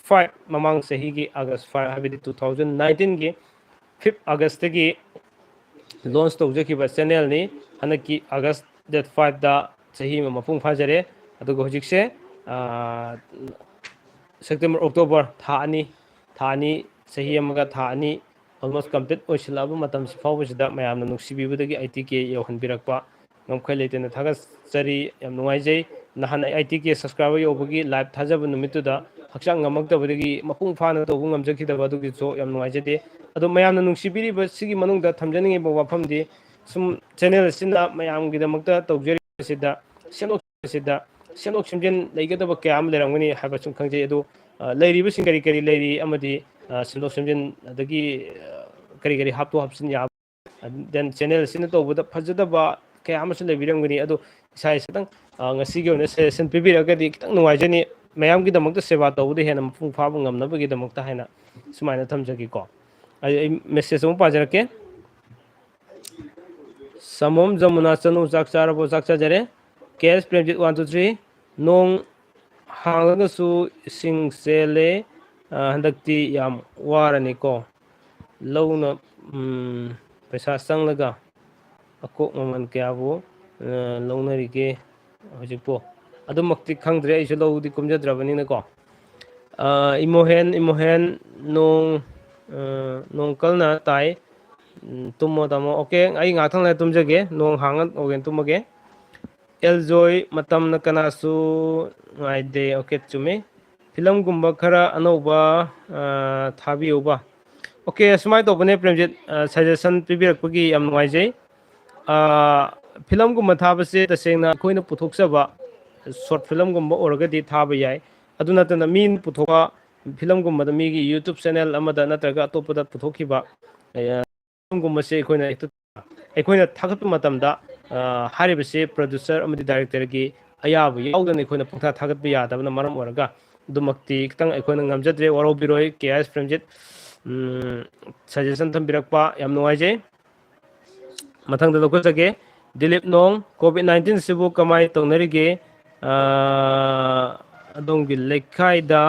five, ꯃꯃꯥꯡ ꯆꯍꯤꯒꯤ August five, ꯍꯥꯏꯕꯗꯤ two thousand nineteenꯒꯤ fifth Augustꯇꯒꯤ launch ꯇꯧꯖꯈꯤꯕ ꯆꯦꯅꯦꯜꯅꯤ꯫ ꯍꯟꯗꯛꯀꯤ August date fiveꯇ ꯆꯍꯤ ꯑꯃ ꯃꯄꯨꯡ ꯐꯥꯖꯔꯦ꯫ ꯑꯗꯨꯒ ꯍꯧꯖꯤꯛꯁꯦ, ꯑ, September, October ꯊꯥ ꯑꯅꯤ, ꯊꯥ ꯑꯅꯤ, ꯆꯍꯤ ꯑꯃꯒ ꯊꯥ ꯑꯅꯤ almost complete ꯑꯣꯏꯁꯤꯜꯂꯛꯑꯕ ꯃꯇꯝꯁꯤ ꯐꯥꯎꯕꯁꯤꯗ ꯃꯌꯥꯝꯅ ꯅꯨꯡꯁꯤꯕꯤꯕꯗꯒꯤ ꯑꯩꯠꯇꯤ ꯀꯦ ꯌꯧꯍꯟꯕꯤꯔꯛꯄ ꯉꯝꯈꯩ ꯂꯩꯇꯅ ꯊꯥꯒꯠꯆꯔꯤ꯫ ꯌꯥꯝ ꯅꯨꯡꯉꯥꯏꯖꯩ꯫ ꯅꯍꯥꯟ ꯑꯩꯠꯇꯤ ꯀꯦ subscriber ꯌꯧꯕꯒꯤ live ꯊꯥꯖꯕ ꯅꯨꯃꯤꯠꯇꯨꯗ ꯍꯛꯆꯥꯡ ꯉꯝꯃꯛꯇꯕꯗꯒꯤ ꯃꯄꯨꯡ ꯐꯥꯅ ꯇꯧꯕ ꯉꯝꯖꯈꯤꯗꯕ ꯑꯗꯨꯒꯤꯁꯨ ꯌꯥꯝ ꯅꯨꯡꯉꯥꯏꯖꯗꯦ꯫ ꯑꯗꯣ ꯃꯌꯥꯝꯅ ꯅꯨꯡꯁꯤꯕꯤꯔꯤꯕ ꯁꯤꯒꯤ ꯃꯅꯨꯡꯗ ꯊꯝꯖꯅꯤꯡꯉꯤꯕ ꯋꯥꯐꯝꯗꯤ, ꯁꯨꯝ channel ꯑꯁꯤꯅ ꯃꯌꯥꯝꯒꯤꯗꯃꯛꯇ ꯇꯧꯖꯔꯤꯕꯁꯤꯗ, ꯁꯦꯝꯗꯣꯛ-, ꯁꯤꯗ ꯁꯦꯝꯗꯣꯛ ꯁꯦꯝꯖꯤꯟ ꯂꯩꯒꯗꯕ ꯀꯌꯥ ꯑꯃ ꯂꯩꯔꯝꯒꯅꯤ ꯍꯥꯏꯕ ꯁꯨꯝ ꯈꯪꯖꯩ꯫ ꯑꯗꯨ, ꯑ, ꯂꯩꯔꯤꯕꯁꯤꯡ ꯀꯔꯤ ꯀꯔꯤ ꯂꯩꯔꯤ ꯑꯃꯗꯤ, ꯑ, ꯁꯦꯝꯗꯣꯛ ꯁꯦꯝꯖꯤꯟ ꯑꯗꯒꯤ, ꯑ, ꯀꯔꯤ ꯀꯔꯤ ꯍꯥꯞꯇꯣꯛ ꯍꯥꯞꯆꯤꯟ ꯌꯥꯕ then ꯆꯦꯅꯦꯜꯁꯤꯅ ꯇꯧꯕꯗ ꯐꯖꯗꯕ ꯀꯌꯥ ꯑꯃꯁꯨ ꯂꯩꯕꯤꯔꯝꯒꯅꯤ꯫ ꯑꯗꯣ ꯏꯁꯥ ꯏꯁꯥꯗꯪ ꯉꯁꯤꯒꯤ ꯑꯣꯏꯅ ꯁꯖꯦꯁꯟ ꯄꯤꯕꯤꯔꯒꯗꯤ ꯈꯤꯇꯪ ꯅꯨꯡꯉꯥꯏꯖꯅꯤ꯫ ꯃꯌꯥꯝꯒꯤꯗꯃꯛꯇ ꯁꯦꯕꯥ ꯇꯧꯕꯗ ꯍꯦꯟꯅ ꯃꯄꯨꯡ ꯐꯥꯕ ꯉꯝꯅꯕꯒꯤꯗꯃꯛꯇ ꯍꯥꯏꯅ ꯁꯨꯃꯥꯏꯅ ꯊꯝꯖꯒꯦꯀꯣ꯫ ꯑꯩ ꯃꯦꯁꯦꯖ ꯑꯃ ꯄꯥꯖꯔꯛꯀꯦ꯫ ꯁꯃꯣꯝ ꯖꯃꯨꯅꯥ ꯆꯅꯨ ꯆꯥꯛ ꯆꯥꯔꯕꯣ? ꯆꯥꯛ ꯆꯥꯖꯔꯦ꯫ ꯀꯦ S Premjit one two three, ꯅꯣꯡ ꯍꯥꯡꯂꯒꯁꯨ ꯏꯁꯤꯡ ꯆꯦꯜꯂꯦ꯫ ꯍꯟꯗꯛꯇꯤ ꯌꯥꯝ ꯋꯥꯔꯅꯤꯀꯣ꯫ ꯂꯧꯅ ꯄꯩꯁꯥ ꯆꯪꯂꯒ ꯑꯀꯣꯛ ꯃꯃꯜ ꯀꯌꯥꯕꯨ ꯂꯧꯅꯔꯤꯒꯦ ꯍꯧꯖꯤꯛꯄꯨ? ꯑꯗꯨꯃꯛꯇꯤ ꯈꯪꯗ꯭ꯔꯦ, ꯑꯩꯁꯨ ꯂꯧꯗꯤ ꯀꯨꯝꯖꯗ꯭ꯔꯕꯅꯤꯅꯀꯣ꯫ ꯏꯃꯣꯍꯦꯟ, ꯏꯃꯣꯍꯦꯟ, ꯅꯣꯡ, ꯅꯣꯡ ꯀꯟꯅ ꯇꯥꯏ꯫ ꯇꯨꯝꯃꯣ ꯇꯥꯃꯣ꯫ ꯑꯣꯀꯦ, ꯑꯩ ꯉꯥꯏꯍꯥꯛꯇꯪ ꯂꯩꯔ ꯇꯨꯝꯖꯒꯦ, ꯅꯣꯡ ꯍꯥꯡꯉ ꯇꯧꯒꯦꯅ ꯇꯨꯝꯃꯒꯦ꯫ ꯑꯦꯜꯖꯣꯏ, ꯃꯇꯝꯅ ꯀꯅꯥꯁꯨ ꯉꯥꯏꯗꯦ꯫ ꯑꯣꯀꯦ, ꯆꯨꯝꯃꯤ꯫ ꯐꯤꯂꯝꯒꯨꯝꯕ ꯈꯔ ꯑꯅꯧꯕ ꯊꯥꯕꯤꯌꯨꯕ꯫ ꯑꯣꯀꯦ, ꯁꯨꯃꯥꯏꯅ ꯇꯧꯕꯅꯦ ꯄ꯭ꯔꯦꯝꯖꯤꯠ, ꯁꯖꯦꯁꯟ ꯄꯤꯕꯤꯔꯛꯄꯒꯤ ꯌꯥꯝ ꯅꯨꯡꯉꯥꯏꯖꯩ꯫ ꯐꯤꯂꯝꯒꯨꯝꯕ ꯊꯥꯕꯁꯦ ꯇꯁꯦꯡꯅ ꯑꯩꯈꯣꯏꯅ ꯄꯨꯊꯣꯛꯆꯕ ꯁꯣꯔꯠ ꯐꯤꯂꯝꯒꯨꯝꯕ ꯑꯣꯏꯔꯒꯗꯤ ꯊꯥꯕ ꯌꯥꯏ꯫ ꯑꯗꯨ ꯅꯠꯇꯅ ꯃꯤꯅ ꯄꯨꯊꯣꯛꯄ ꯐꯤꯂꯝꯒꯨꯝꯕꯗ, ꯃꯤꯒꯤ ꯌꯨꯇ꯭ꯌꯨꯕ ꯆꯦꯅꯦꯜ ꯑꯃꯗ ꯅꯠꯇ꯭ꯔꯒ ꯑꯇꯣꯞꯄꯗ ꯄꯨꯊꯣꯛꯈꯤꯕ ꯐꯤꯂꯝꯒꯨꯝꯕꯁꯦ ꯑꯩꯈꯣꯏꯅ ꯍꯦꯛꯇ, ꯑꯩꯈꯣꯏꯅ ꯊꯥꯒꯠꯄ ꯃꯇꯝꯗ ꯍꯥꯏꯔꯤꯕꯁꯤ ꯄ꯭ꯔꯣꯗ꯭ꯌꯨꯁꯔ ꯑꯃꯗꯤ ꯗꯥꯏꯔꯦꯛꯇꯔꯒꯤ ꯑꯌꯥꯕ ꯌꯥꯎꯗꯅ ꯑꯩꯈꯣꯏꯅ ꯄꯪꯊꯥ ꯊꯥꯒꯠꯄ ꯌꯥꯗꯕꯅ ꯃꯔꯝ ꯑꯣꯏꯔꯒ ꯑꯗꯨꯃꯛꯇꯤ ꯈꯤꯇꯪ ꯑꯩꯈꯣꯏꯅ ꯉꯝꯖꯗ꯭ꯔꯦ꯫ ꯋꯥꯔꯧꯕꯤꯔꯣꯏ꯫ ꯀꯦ ꯑꯦꯁ ꯄ꯭ꯔꯦꯝꯖꯤꯠ ꯁꯖꯦꯁꯟ ꯊꯝꯕꯤꯔꯛꯄ ꯌꯥꯝ ꯅꯨꯡꯉꯥꯏꯖꯩ꯫ ꯃꯊꯪꯗ ꯂꯧꯈꯠꯆꯒꯦ꯫ ꯗꯤꯂꯤꯞ ꯅꯣꯡ, ꯀꯣꯚꯤꯗ ꯅꯥꯏꯟꯇꯤꯟꯁꯤꯕꯨ ꯀꯃꯥꯏꯅ ꯇꯧꯅꯔꯤꯒꯦ? ꯑꯗꯣꯝꯒꯤ ꯂꯩꯀꯥꯏꯗ,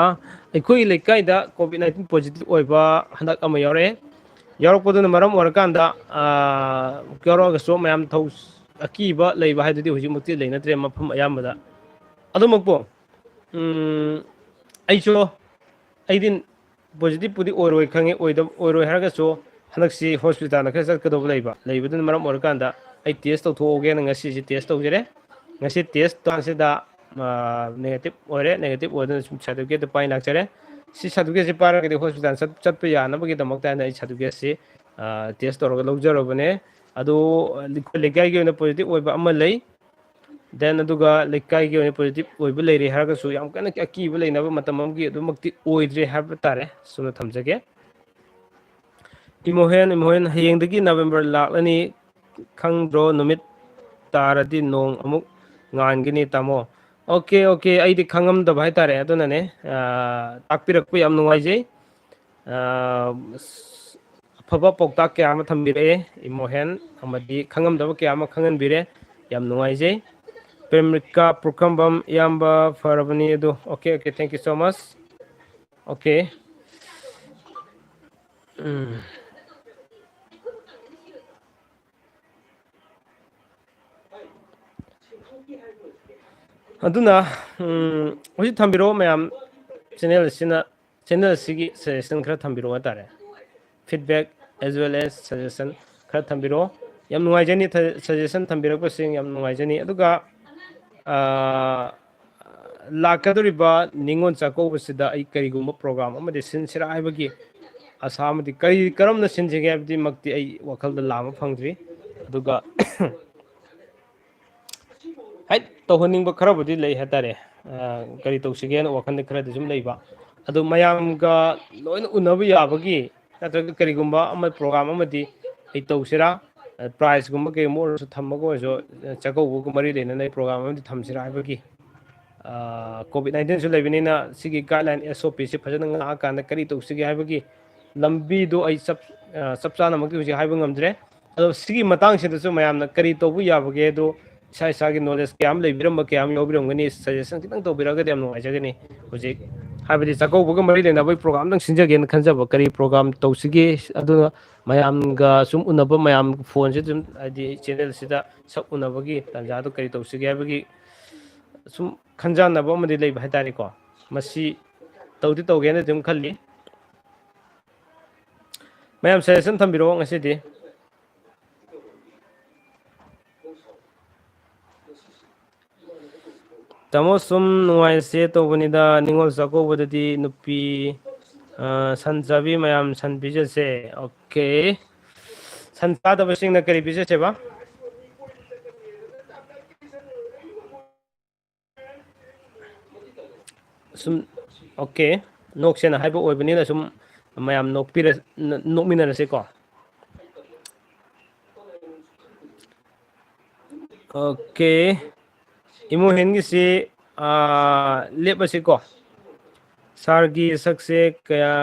ꯑꯩꯈꯣꯏꯒꯤ ꯂꯩꯀꯥꯏꯗ ꯀꯣꯚꯤꯗ ꯅꯥꯏꯟꯇꯤꯟ ꯄꯣꯖꯤꯇꯤꯚ ꯑꯣꯏꯕ ꯍꯟꯗꯛ ꯑꯃ ꯌꯥꯎꯔꯛꯑꯦ꯫ ꯌꯥꯎꯔꯛꯄꯗꯨꯅ ꯃꯔꯝ ꯑꯣꯏꯔꯀꯥꯟꯗ ꯌꯥꯎꯔꯛꯑꯒꯁꯨ ꯃꯌꯥꯝ ꯊꯧ ꯑꯀꯤꯕ ꯂꯩꯕ ꯍꯥꯏꯗꯨꯗꯤ ꯍꯧꯖꯤꯛꯃꯛꯇꯤ ꯂꯩꯅꯗ꯭ꯔꯦ ꯃꯐꯝ ꯑꯌꯥꯝꯕꯗ꯫ ꯑꯗꯨꯃꯛꯄꯨ ꯑꯩꯁꯨ, ꯑꯩꯗꯤ ꯄꯣꯖꯤꯇꯤꯚꯄꯨꯗꯤ ꯑꯣꯏꯔꯣꯏ ꯈꯪꯉꯤ, ꯑꯣꯏꯔꯣꯏ ꯍꯥꯏꯔꯒꯁꯨ ꯍꯟꯗꯛꯁꯤ ꯍꯣꯁꯄꯤꯇꯥꯜꯗ ꯈꯔ ꯆꯠꯀꯗꯧꯕ ꯂꯩꯕ, ꯂꯩꯕꯗꯨꯅ ꯃꯔꯝ ꯑꯣꯏꯔꯀꯥꯟꯗ ꯑꯩ ꯇꯦꯁ ꯇꯧꯊꯣꯛꯍꯧꯒꯦꯅ ꯉꯁꯤꯁꯦ ꯇꯦꯁ ꯇꯧꯖꯔꯦ꯫ ꯉꯁꯤ ꯇꯦꯁ ꯇꯥꯟꯁꯤꯗ ꯅꯦꯒꯦꯇꯤꯚ ꯑꯣꯏꯔꯦ꯫ ꯅꯦꯒꯦꯇꯤꯚ ꯑꯣꯏꯗꯨꯅ ꯁꯨꯝ ꯁꯥꯔꯇꯤꯐꯤꯀꯦꯠꯇꯨ ꯄꯥꯏ ꯂꯥꯛꯆꯔꯦ꯫ ꯁꯤ ꯁꯥꯔꯇꯤꯐꯤꯀꯦꯠꯁꯤ ꯄꯥꯏꯔꯒꯗꯤ ꯍꯣꯁꯄꯤꯇꯥꯜ ꯆꯠ-, ꯆꯠꯄ ꯌꯥꯅꯕꯒꯤꯗꯃꯛꯇ ꯍꯥꯏꯅ ꯑꯩ ꯁꯥꯔꯇꯤꯐꯤꯀꯦꯠꯁꯤ ꯇꯦꯁ ꯇꯧꯔꯒ ꯂꯧꯖꯔꯕꯅꯦ꯫ ꯑꯗꯨ ꯑꯩꯈꯣꯏ ꯂꯩꯀꯥꯏꯒꯤ ꯑꯣꯏꯅ ꯄꯣꯖꯤꯇꯤꯚ ꯑꯣꯏꯕ ꯑꯃ ꯂꯩ꯫ Then ꯑꯗꯨꯒ ꯂꯩꯀꯥꯏꯒꯤ ꯑꯣꯏꯅ ꯄꯣꯖꯤꯇꯤꯚ ꯑꯣꯏꯕ ꯂꯩꯔꯦ ꯍꯥꯏꯔꯒꯁꯨ ꯌꯥꯝ ꯀꯟꯅ ꯑꯀꯤꯕ ꯂꯩꯅꯕ ꯃꯇꯝ ꯑꯃꯒꯤ ꯑꯗꯨꯃꯛꯇꯤ ꯑꯣꯏꯗ꯭ꯔꯦ ꯍꯥꯏꯕ ꯇꯥꯔꯦ꯫ ꯁꯨꯝꯅ ꯊꯝꯖꯒꯦ꯫ ꯏꯃꯣꯍꯦꯟ, ꯏꯃꯣꯍꯦꯟ, ꯍꯌꯦꯡꯗꯒꯤ ꯅꯕꯦꯝꯕꯔ ꯂꯥꯛꯂꯅꯤ, ꯈꯪꯗ꯭ꯔꯣ? ꯅꯨꯃꯤꯠ ꯇꯥꯔꯗꯤ ꯅꯣꯡ ꯑꯃꯨꯛ ꯉꯥꯟꯒꯅꯤ, ꯇꯥꯃꯣ꯫ ꯑꯣꯀꯦ, ꯑꯣꯀꯦ, ꯑꯩꯗꯤ ꯈꯪꯉꯝꯗꯕ ꯍꯥꯏꯇꯥꯔꯦ, ꯑꯗꯨꯅꯅꯦ꯫ ꯑꯥ, ꯇꯥꯛꯄꯤꯔꯛꯄ ꯌꯥꯝ ꯅꯨꯡꯉꯥꯏꯖꯩ꯫ ꯑꯥ, ꯑꯐꯕ ꯄꯥꯎꯇꯥꯛ ꯀꯌꯥ ꯑꯃ ꯊꯝꯕꯤꯔꯛꯑꯦ ꯏꯃꯣꯍꯦꯟ, ꯑꯃꯗꯤ ꯈꯪꯉꯝꯗꯕ ꯀꯌꯥ ꯑꯃ ꯈꯪꯍꯟꯕꯤꯔꯦ꯫ ꯌꯥꯝ ꯅꯨꯡꯉꯥꯏꯖꯩ꯫ ꯄ꯭ꯔꯦꯃꯤꯀꯥ ꯄꯨꯈ꯭ꯔꯝꯕꯝ, ꯏꯌꯥꯝꯕ ꯐꯔꯕꯅꯤ ꯑꯗꯨ꯫ Okay, okay, thank you so much꯫ Okay. Um. ꯑꯗꯨꯅ, ꯎꯝ, ꯍꯧꯖꯤꯛ ꯊꯝꯕꯤꯔꯛꯑꯣ ꯃꯌꯥꯝ, channel ꯑꯁꯤꯅ, channel ꯑꯁꯤꯒꯤ suggestion ꯈꯔ ꯊꯝꯕꯤꯔꯛꯑꯣ ꯍꯥꯏꯇꯥꯔꯦ꯫ Feedback as well as suggestion ꯈꯔ ꯊꯝꯕꯤꯔꯛꯑꯣ꯫ ꯌꯥꯝ ꯅꯨꯡꯉꯥꯏꯖꯅꯤ, ꯊ-, suggestion ꯊꯝꯕꯤꯔꯛꯄꯁꯤꯡ ꯌꯥꯝ ꯅꯨꯡꯉꯥꯏꯖꯅꯤ꯫ ꯑꯗꯨꯒ, ꯑꯥ, ꯂꯥꯛꯀꯗꯧꯔꯤꯕ ꯅꯤꯉꯣꯜ ꯆꯥꯛꯀꯧꯕꯁꯤꯗ ꯑꯩ ꯀꯔꯤꯒꯨꯝꯕ program ꯑꯃꯗꯤ ꯁꯤꯟꯁꯤꯔꯥ ꯍꯥꯏꯕꯒꯤ ꯑꯁꯥ ꯑꯃꯗꯤ, ꯀꯔꯤ, ꯀꯔꯝꯅ ꯁꯤꯟꯁꯤꯒꯦ ꯍꯥꯏꯕꯗꯤꯃꯛꯇꯤ ꯑꯩ ꯋꯥꯈꯜꯗ ꯂꯥꯝꯕ ꯐꯪꯗ꯭ꯔꯤ꯫ ꯑꯗꯨꯒ ꯍꯥꯏ, ꯇꯧꯍꯟꯅꯤꯡꯕ ꯈꯔꯕꯨꯗꯤ ꯂꯩ ꯍꯥꯏꯇꯥꯔꯦ꯫ ꯑ, ꯀꯔꯤ ꯇꯧꯁꯤꯒꯦꯅ ꯋꯥꯈꯜꯗ ꯈꯔꯗꯤ ꯁꯨꯝ ꯂꯩꯕ꯫ ꯑꯗꯨ ꯃꯌꯥꯝꯒ ꯂꯣꯏꯅ ꯎꯅꯕ ꯌꯥꯕꯒꯤ, ꯅꯠꯇ꯭ꯔꯒ ꯀꯔꯤꯒꯨꯝꯕ ꯑꯃ program ꯑꯃꯗꯤ ꯑꯩ ꯇꯧꯁꯤꯔꯥ, ꯑ, prizeꯀꯨꯝꯕ ꯀꯩꯒꯨꯝꯕ ꯑꯣꯏꯔꯁꯨ ꯊꯝꯃꯒ ꯑꯣꯏꯔꯁꯨ, ꯑ, ꯆꯥꯛꯀꯧꯕꯒ ꯃꯔꯤ ꯂꯩꯅꯅ ꯑꯩ program ꯑꯃꯗꯤ ꯊꯝꯁꯤꯔꯥ ꯍꯥꯏꯕꯒꯤ, ꯑ, COVID nineteenꯁꯨ ꯂꯩꯕꯅꯤꯅ ꯁꯤꯒꯤ guideline SOPꯁꯤ ꯐꯖꯅ ꯉꯥꯛꯑꯀꯥꯟꯗ ꯀꯔꯤ ꯇꯧꯁꯤꯒꯦ ꯍꯥꯏꯕꯒꯤ ꯂꯝꯕꯤꯗꯣ ꯑꯩ ꯆꯞ, ꯑ, ꯆꯞ ꯆꯥꯅꯃꯛꯇꯤ ꯍꯧꯖꯤꯛ ꯍꯥꯏꯕ ꯉꯝꯗ꯭ꯔꯦ꯫ ꯑꯗꯣ ꯁꯤꯒꯤ ꯃꯇꯥꯡꯁꯤꯗꯁꯨ ꯃꯌꯥꯝꯅ ꯀꯔꯤ ꯇꯧꯕ ꯌꯥꯕꯒꯦ ꯑꯗꯣ ꯏꯁꯥ ꯏꯁꯥꯒꯤ knowledge ꯀꯌꯥ ꯑꯃ ꯂꯩꯕꯤꯔꯝꯕ ꯀꯌꯥ ꯑꯃ ꯌꯥꯎꯕꯤꯔꯝꯒꯅꯤ, suggestion ꯈꯤꯇꯪ ꯇꯧꯕꯤꯔꯒꯗꯤ ꯌꯥꯝ ꯅꯨꯡꯉꯥꯏꯖꯒꯅꯤ꯫ ꯍꯧꯖꯤꯛ ꯍꯥꯏꯕꯗꯤ ꯆꯥꯛꯀꯧꯕꯒ ꯃꯔꯤ ꯂꯩꯅꯕ program ꯑꯝꯇꯪ ꯁꯤꯟꯖꯒꯦꯅ ꯈꯟꯖꯕ, ꯀꯔꯤ program ꯇꯧꯁꯤꯒꯦ, ꯑꯗꯨꯅ ꯃꯌꯥꯝꯒ ꯁꯨꯝ ꯎꯅꯕ, ꯃꯌꯥꯝ phoneꯁꯤꯗ ꯁꯨꯝ ꯍꯥꯏꯗꯤ channelꯁꯤꯗ ꯁꯛ ꯎꯅꯕꯒꯤ ꯇꯥꯟꯖꯥꯗꯣ ꯀꯔꯤ ꯇꯧꯁꯤꯒꯦ ꯍꯥꯏꯕꯒꯤ ꯁꯨꯝ ꯈꯟꯖꯥꯟꯅꯕ ꯑꯃꯗꯤ ꯂꯩꯕ ꯍꯥꯏꯇꯥꯔꯦꯀꯣ꯫ ꯃꯁꯤ ꯇꯧꯗꯤ ꯇꯧꯒꯦꯅ ꯑꯗꯨꯝ ꯈꯜꯂꯤ꯫ ꯃꯌꯥꯝ suggestion ꯊꯝꯕꯤꯔꯛꯑꯣ ꯉꯁꯤꯗꯤ꯫ ꯇꯥꯃꯣ, ꯁꯨꯝ ꯅꯨꯡꯉꯥꯏꯁꯦ ꯇꯧꯕꯅꯤꯗ, ꯅꯤꯉꯣꯜ ꯆꯥꯛꯀꯧꯕꯗꯗꯤ ꯅꯨꯄꯤ, ꯑ, ꯁꯟ ꯆꯥꯕꯤ ꯃꯌꯥꯝ ꯁꯟ ꯄꯤꯖꯁꯦ꯫ ꯑꯣꯀꯦ꯫ ꯁꯟ ꯆꯥꯗꯕꯁꯤꯡꯅ ꯀꯔꯤ ꯄꯤꯖꯁꯦꯕ? ꯁꯨꯝ, ꯑꯣꯀꯦ, ꯅꯣꯛꯁꯦꯅ ꯍꯥꯏꯕ ꯑꯣꯏꯕꯅꯤꯅ ꯁꯨꯝ ꯃꯌꯥꯝ ꯅꯣꯛꯄꯤꯔ-, ꯅ-, ꯅꯣꯛꯃꯤꯟꯅꯔꯁꯤꯀꯣ꯫ ꯑꯣꯀꯦ꯫ ꯏꯃꯣ ꯍꯦꯟꯒꯤꯁꯤ, ꯑꯥ, ꯂꯦꯞꯄꯁꯤꯀꯣ꯫ ꯁꯥꯔꯒꯤ ꯁꯛꯁꯦ ꯀꯌꯥ,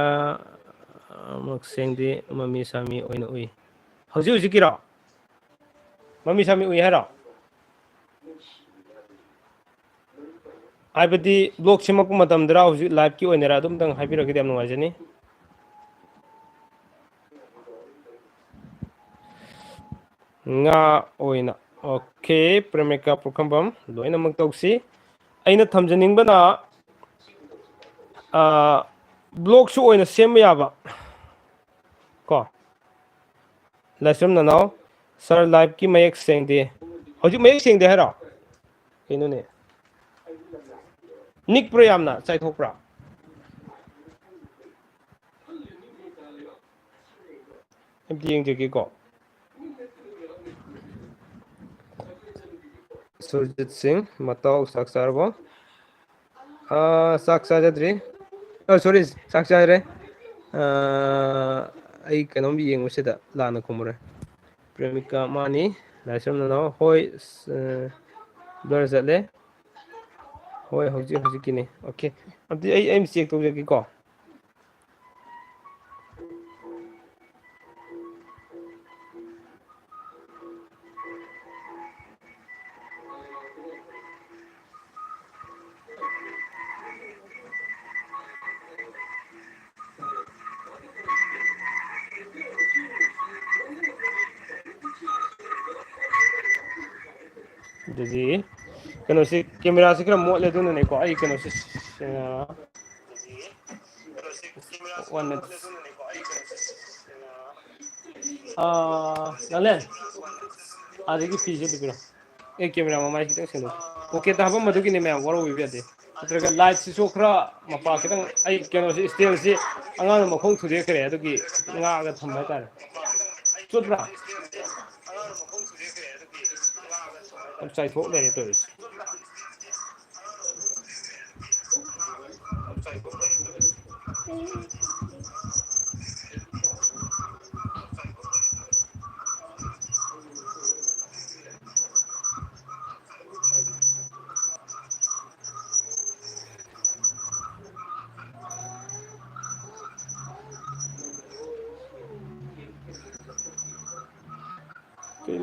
ꯑꯃꯨꯛ ꯁꯦꯡꯗꯦ, ꯃꯃꯤ ꯁꯥꯃꯤ ꯑꯣꯏꯅ ꯎꯏ꯫ ꯍꯧꯖꯤꯛ ꯍꯧꯖꯤꯛꯀꯤꯔꯣ? ꯃꯃꯤ ꯁꯥꯃꯤ ꯎꯏ ꯍꯥꯏꯔꯣ? ꯍꯥꯏꯕꯗꯤ ꯕ꯭ꯂꯣꯛ ꯁꯦꯝꯃꯛꯄ ꯃꯇꯝꯗꯔ, ꯍꯧꯖꯤꯛ ꯂꯥꯏꯚꯀꯤ ꯑꯣꯏꯅꯔ, ꯑꯗꯨꯝꯇꯪ ꯍꯥꯏꯕꯤꯔꯒꯗꯤ ꯌꯥꯝ ꯅꯨꯡꯉꯥꯏꯖꯅꯤ꯫ ꯉꯥ ꯑꯣꯏꯅ꯫ ꯑꯣꯀꯦ, ꯄ꯭ꯔꯦꯃꯤꯀꯥ ꯄꯨꯈ꯭ꯔꯝꯕꯝ, ꯂꯣꯏꯅꯃꯛ ꯇꯧꯁꯤ꯫ ꯑꯩꯅ ꯊꯝꯖꯅꯤꯡꯕꯅ, ꯑꯥ, ꯕ꯭ꯂꯣꯛꯁꯨ ꯑꯣꯏꯅ ꯁꯦꯝꯕ ꯌꯥꯕ ꯀꯣ꯫ ꯂꯥꯏꯁ꯭ꯔꯝ ꯅꯅꯥꯎ, ꯁꯥꯔ, ꯂꯥꯏꯚꯀꯤ ꯃꯌꯦꯛ ꯁꯦꯡꯗꯦ꯫ ꯍꯧꯖꯤꯛ ꯃꯌꯦꯛ ꯁꯦꯡꯗꯦ ꯍꯥꯏꯔꯣ? ꯀꯩꯅꯣꯅꯦ? ꯅꯤꯛꯄ꯭ꯔꯥ ꯌꯥꯝꯅ? ꯆꯥꯏꯊꯣꯛꯄ꯭ꯔꯥ? ꯑꯝꯇ ꯌꯦꯡꯖꯒꯦꯀꯣ꯫ ꯁꯨꯔꯖꯤꯠ ꯁꯤꯡ, ꯃꯇꯥꯎ ꯆꯥꯛ ꯆꯥꯔꯕꯣ? ꯑꯥ, ꯆꯥꯛ ꯆꯥꯖꯗ꯭ꯔꯤ꯫ ꯑ, ꯁꯣꯔꯤ, ꯆꯥꯛ ꯆꯥꯔꯦ꯫ ꯑꯥ, ꯑꯩ ꯀꯩꯅꯣꯝ ꯌꯦꯡꯕꯁꯤꯗ ꯂꯥꯟꯅ ꯈꯨꯝꯃꯨꯔꯦ꯫ ꯄ꯭ꯔꯦꯃꯤꯀꯥ, ꯃꯥꯅꯤ, ꯂꯥꯏꯁ꯭ꯔꯝ ꯅꯅꯥꯎ꯫ ꯍꯣꯏ, ꯑ, ꯕ꯭ꯂꯔ ꯆꯠꯂꯦ꯫ ꯍꯣꯏ, ꯍꯧꯖꯤꯛ ꯍꯧꯖꯤꯛꯀꯤꯅꯤ꯫ ꯑꯣꯀꯦ꯫ ꯑꯗꯨꯗꯤ ꯑꯩ, ꯑꯩ ꯑꯃ ꯆꯦꯛ ꯇꯧꯖꯒꯦꯀꯣ꯫ ꯑꯗꯨꯗꯤ ꯀꯩꯅꯣꯁꯤ, ꯀꯦꯃꯦꯔꯥꯁꯤ ꯈꯔ ꯃꯣꯠꯂꯦ, ꯑꯗꯨꯅꯅꯦꯀꯣ꯫ ꯑꯩ ꯀꯩꯅꯣꯁꯤ, ꯑ, one minute꯫ ꯑ, ꯂꯥꯂꯦꯟ, ꯑꯗꯒꯤ ꯐꯤꯁꯦ ꯑꯝꯇ ꯄꯤꯔꯣ꯫ ꯑꯦ, ꯀꯦꯃꯦꯔꯥ ꯃꯃꯥꯏ ꯈꯤꯇꯪ ꯁꯦꯡꯗꯣꯛ꯫ ꯄꯣꯀꯦꯠꯇ ꯍꯥꯞꯄꯝꯕꯗꯨꯒꯤꯅꯦ ꯃꯌꯥꯝ, ꯋꯥꯔꯧꯕꯤꯕ ꯌꯥꯗꯦ꯫ ꯅꯠꯇ꯭ꯔꯒ ꯂꯥꯏꯠꯁꯤꯁꯨ ꯈꯔ ꯃꯄꯥ ꯈꯤꯇꯪ, ꯑꯩ ꯀꯩꯅꯣꯁꯤ, ꯏꯁꯇꯦꯟꯁꯤ ꯑꯉꯥꯡꯅ ꯃꯈꯣꯡ ꯊꯨꯗꯦꯛꯈ꯭ꯔꯦ, ꯑꯗꯨꯒꯤ ꯉꯥꯛꯑꯒ ꯊꯝꯕ ꯍꯥꯏꯇꯥꯔꯦ꯫ ꯆꯨꯝꯕ꯭ꯔꯥ? ꯌꯥꯝ ꯆꯥꯏꯊꯣꯛ ꯂꯩꯔꯦ ꯇꯧꯔꯤꯁꯦ꯫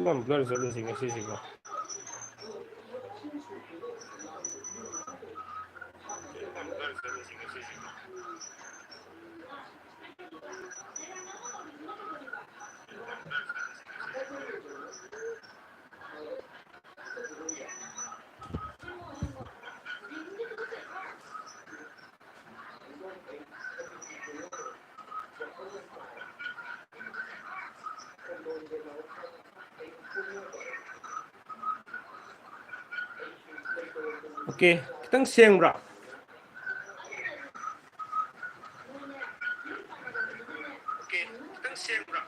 ꯌꯥꯝ blur ꯆꯠꯂꯤꯁꯤ ꯉꯁꯤꯁꯤꯀꯣ꯫ OK, ꯈꯤꯇꯪ ꯁꯦꯡꯕ꯭ꯔꯥ? OK, ꯈꯤꯇꯪ ꯁꯦꯡꯕ꯭ꯔꯥ?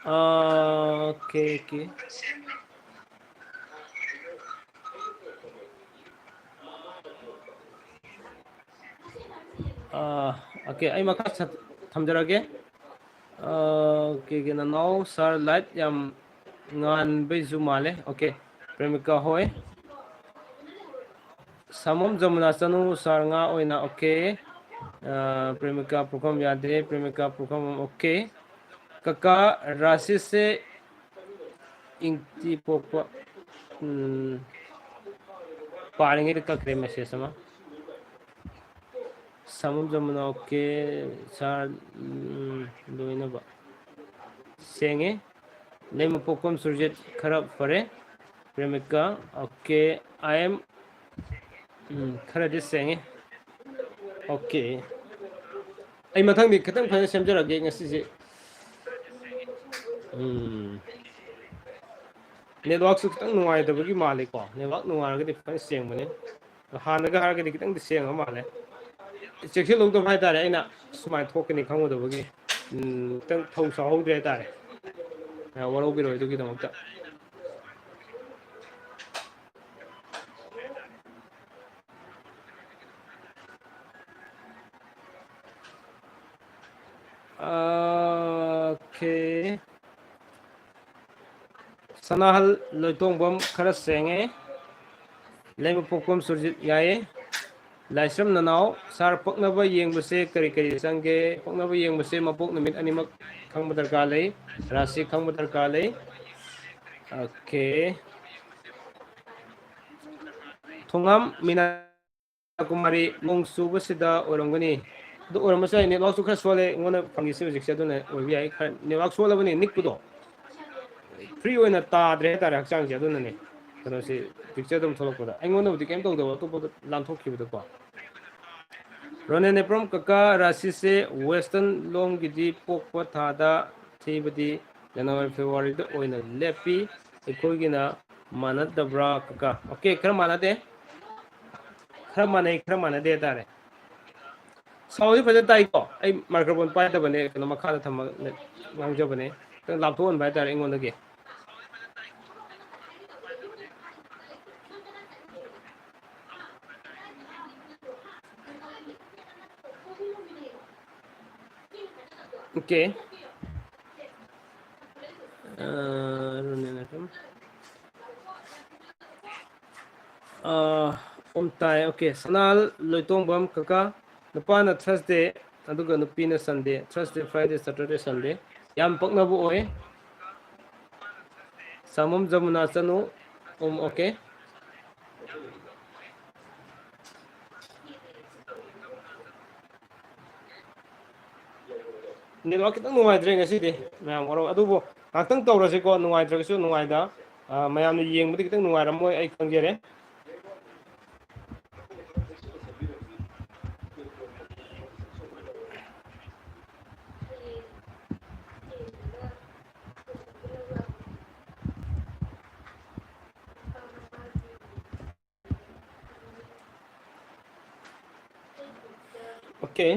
ꯑꯥ, OK, OK꯫ ꯑꯥ, OK, ꯑꯩ ꯃꯈꯥ ꯆꯠ-, ꯊꯝꯖꯔꯒꯦ꯫ ꯑꯥ, OK, ꯀꯩꯅꯣ, ꯅꯅꯥꯎ sir light ꯌꯥꯝ ꯉꯥꯟꯕꯩꯁꯨ ꯃꯥꯜꯂꯦ꯫ OK, ꯄ꯭ꯔꯦꯃꯤꯀꯥ ꯍꯣꯏ꯫ ꯁꯥꯃꯝ ꯖꯃꯨꯅꯥ ꯆꯅꯨ sir ꯉꯥ ꯑꯣꯏꯅ, OK꯫ ꯑꯥ, ꯄ꯭ꯔꯦꯃꯤꯀꯥ ꯄꯨꯈꯝ ꯌꯥꯗ꯭ꯔꯦ, ꯄ꯭ꯔꯦꯃꯤꯀꯥ ꯄꯨꯈꯝ, OK꯫ ꯀꯀꯥ ꯔꯥꯁꯤꯁꯁꯦ ꯏꯪꯇꯤ ꯄꯣꯛꯄ, ꯎꯝ, ꯄꯥꯔꯤꯉꯩꯗ ꯀꯛꯈ꯭ꯔꯦ message ꯑꯃ꯫ ꯁꯥꯃꯝ ꯖꯃꯨꯅꯥ, OK, sir, ꯎꯝ, ꯂꯣꯏꯅꯕ ꯁꯦꯡꯉꯦ꯫ ꯂꯩꯃꯄꯣꯛꯄꯝ ꯁꯨꯔꯖꯤꯠ ꯈꯔ ꯐꯔꯦ꯫ ꯄ꯭ꯔꯦꯃꯤꯀꯥ, OK, I am, ꯎꯝ, ꯈꯔꯗꯤ ꯁꯦꯡꯉꯦ꯫ OK꯫ ꯑꯩ ꯃꯊꯪꯗꯤ ꯈꯤꯇꯪ ꯐꯖꯅ ꯁꯦꯝꯖꯔꯒꯦ ꯉꯁꯤꯁꯦ꯫ ꯎꯝ꯫ Networkꯁꯨ ꯈꯤꯇꯪ ꯅꯨꯡꯉꯥꯏꯇꯕꯒꯤ ꯃꯥꯜꯂꯤꯀꯣ꯫ Network ꯅꯨꯡꯉꯥꯏꯔꯒꯗꯤ ꯐꯖꯅ ꯁꯦꯡꯕꯅꯤ꯫ ꯍꯥꯟꯅꯒ ꯍꯥꯏꯔꯒꯗꯤ ꯈꯤꯇꯪꯗꯤ ꯁꯦꯡꯕ ꯃꯥꯜꯂꯦ꯫ ꯆꯦꯛꯁꯤꯜꯍꯧꯗꯕ ꯍꯥꯏꯇꯥꯔꯦ, ꯑꯩꯅ ꯁꯨꯃꯥꯏꯅ ꯊꯣꯛꯀꯅꯤ ꯈꯪꯉꯨꯗꯕꯒꯤ꯫ ꯎꯝ, ꯈꯤꯇꯪ ꯊꯧ ꯁꯥꯍꯧꯗ꯭ꯔꯦ ꯍꯥꯏꯇꯥꯔꯦ꯫ ꯑ, ꯋꯥꯔꯧꯕꯤꯔꯣꯏ ꯑꯗꯨꯒꯤꯗꯃꯛꯇ꯫ OK꯫ ꯁꯅꯥꯍꯜ ꯂꯣꯏꯇꯣꯡꯕꯝ ꯈꯔ ꯁꯦꯡꯉꯦ꯫ ꯂꯩꯃꯄꯣꯛꯄꯝ ꯁꯨꯔꯖꯤꯠ ꯌꯥꯏꯌꯦ꯫ ꯂꯥꯏꯁ꯭ꯔꯝ ꯅꯅꯥꯎ, ꯁꯥꯔ, ꯄꯛꯅꯕ ꯌꯦꯡꯕꯁꯦ ꯀꯔꯤ ꯀꯔꯤ ꯆꯪꯒꯦ? ꯄꯛꯅꯕ ꯌꯦꯡꯕꯁꯦ ꯃꯄꯣꯛ ꯅꯨꯃꯤꯠ ꯑꯅꯤꯃꯛ ꯈꯪꯕ ꯗꯔꯀꯥꯔ ꯂꯩ, ꯔꯥꯁꯤ ꯈꯪꯕ ꯗꯔꯀꯥꯔ ꯂꯩ꯫ ꯑꯣꯀꯦ꯫ ꯊꯣꯉꯥꯝ ꯃꯤꯅꯥ ꯀꯨꯃꯥꯔꯤ, ꯅꯣꯡ ꯆꯨꯕꯁꯤꯗ ꯑꯣꯏꯔꯝꯒꯅꯤ꯫ ꯑꯗꯨ ꯑꯣꯏꯔꯝꯕꯁꯨ ꯌꯥꯏ, ꯅꯦꯠꯋꯥꯛꯁꯨ ꯈꯔ ꯁꯣꯜꯂꯦ ꯑꯩꯉꯣꯟꯗ ꯐꯪꯉꯤꯁꯦ ꯍꯧꯖꯤꯛꯁꯦ, ꯑꯗꯨꯅ ꯑꯣꯏꯕ ꯌꯥꯏ꯫ ꯈꯔ ꯅꯦꯠꯋꯥꯛ ꯁꯣꯜꯂꯕꯅꯤ, ꯅꯤꯛꯄꯗꯣ꯫ ꯐ꯭ꯔꯤ ꯑꯣꯏꯅ ꯇꯥꯗ꯭ꯔꯦ ꯍꯥꯏꯇꯥꯔꯦ ꯍꯛꯆꯥꯡꯁꯦ, ꯑꯗꯨꯅꯅꯦ꯫ ꯀꯩꯅꯣꯁꯤ, ꯄꯤꯛꯆꯔ ꯑꯗꯨꯝ ꯊꯣꯛꯂꯛꯄꯗ ꯑꯩꯉꯣꯟꯗꯕꯨꯗꯤ ꯀꯩꯝ ꯇꯧꯗꯕ, ꯑꯇꯣꯞꯄꯗ ꯂꯥꯟꯊꯣꯛꯈꯤꯕꯗꯀꯣ꯫ ꯔꯣꯅꯦꯟ ꯑꯦꯄ꯭ꯔꯝ, ꯀꯀꯥ, ꯔꯥꯁꯤꯁꯦ ꯋꯦꯁꯇꯔꯟ ꯂꯣꯝꯒꯤꯗꯤ ꯄꯣꯛꯄ ꯊꯥꯗ ꯊꯤꯕꯗꯤ ꯖꯅꯋꯥꯔꯤ ꯐꯦꯕ꯭ꯔꯨꯋꯥꯔꯤꯗ ꯑꯣꯏꯅ ꯂꯦꯞꯄꯤ, ꯑꯩꯈꯣꯏꯒꯤꯅ ꯃꯥꯟꯅꯗꯕ꯭ꯔꯥ ꯀꯀꯥ? ꯑꯣꯀꯦ, ꯈꯔ ꯃꯥꯟꯅꯗꯦ, ꯈꯔ ꯃꯥꯟꯅꯩ, ꯈꯔ ꯃꯥꯟꯅꯗꯦ ꯍꯥꯏꯇꯥꯔꯦ꯫ ꯁꯥꯎꯟꯗꯤ ꯐꯖꯅ ꯇꯥꯏꯀꯣ? ꯑꯩ ꯃꯥꯏꯀ꯭ꯔꯣꯐꯣꯟ ꯄꯥꯏꯗꯕꯅꯦ, ꯀꯩꯅꯣ, ꯃꯈꯥꯗ ꯊꯝꯃꯒ ꯉꯥꯡꯖꯕꯅꯦ꯫ ꯈꯤꯇꯪ ꯂꯥꯞꯊꯣꯛꯍꯟꯕ ꯍꯥꯏꯇꯥꯔꯦ ꯑꯩꯉꯣꯟꯗꯒꯤ꯫ ꯑꯣꯀꯦ꯫ ꯑ, ꯔꯣꯅꯦꯟ ꯑꯦꯐ ꯑꯦꯝ꯫ ꯑ, ꯑꯣꯝ ꯇꯥꯏ꯫ ꯑꯣꯀꯦ꯫ ꯁꯅꯥ ꯂꯣꯏꯇꯣꯡꯕꯝ, ꯀꯀꯥ, ꯅꯨꯄꯥꯅ ꯊꯔꯁꯗꯦ, ꯑꯗꯨꯒ ꯅꯨꯄꯤꯅ ꯁꯟꯗꯦ꯫ ꯊꯔꯁꯗꯦ, ꯐ꯭ꯔꯥꯏꯗꯦ, ꯁꯇꯔꯗꯦ, ꯁꯟꯗꯦ꯫ ꯌꯥꯝ ꯄꯛꯅꯕ ꯑꯣꯏ꯫ ꯁꯥꯃꯝ ꯖꯃꯨꯅꯥ ꯆꯅꯨ꯫ ꯎꯝ, ꯑꯣꯀꯦ꯫ ꯅꯦꯠꯋꯥꯛ ꯈꯤꯇꯪ ꯅꯨꯡꯉꯥꯏꯇ꯭ꯔꯦ ꯉꯁꯤꯗꯤ, ꯃꯌꯥꯝ ꯋꯥꯔꯧ-, ꯑꯗꯨꯕꯨ ꯉꯥꯏꯍꯥꯛꯇꯪ ꯇꯧꯔꯁꯤꯀꯣ, ꯅꯨꯡꯉꯥꯏꯇ꯭ꯔꯒꯁꯨ ꯅꯨꯡꯉꯥꯏꯗ꯫ ꯑ, ꯃꯌꯥꯝꯅ ꯌꯦꯡꯕꯗ ꯈꯤꯇꯪ ꯅꯨꯡꯉꯥꯏꯔꯝꯃꯣꯏ, ꯑꯩ ꯈꯪꯖꯔꯦ꯫ ꯑꯣꯀꯦ꯫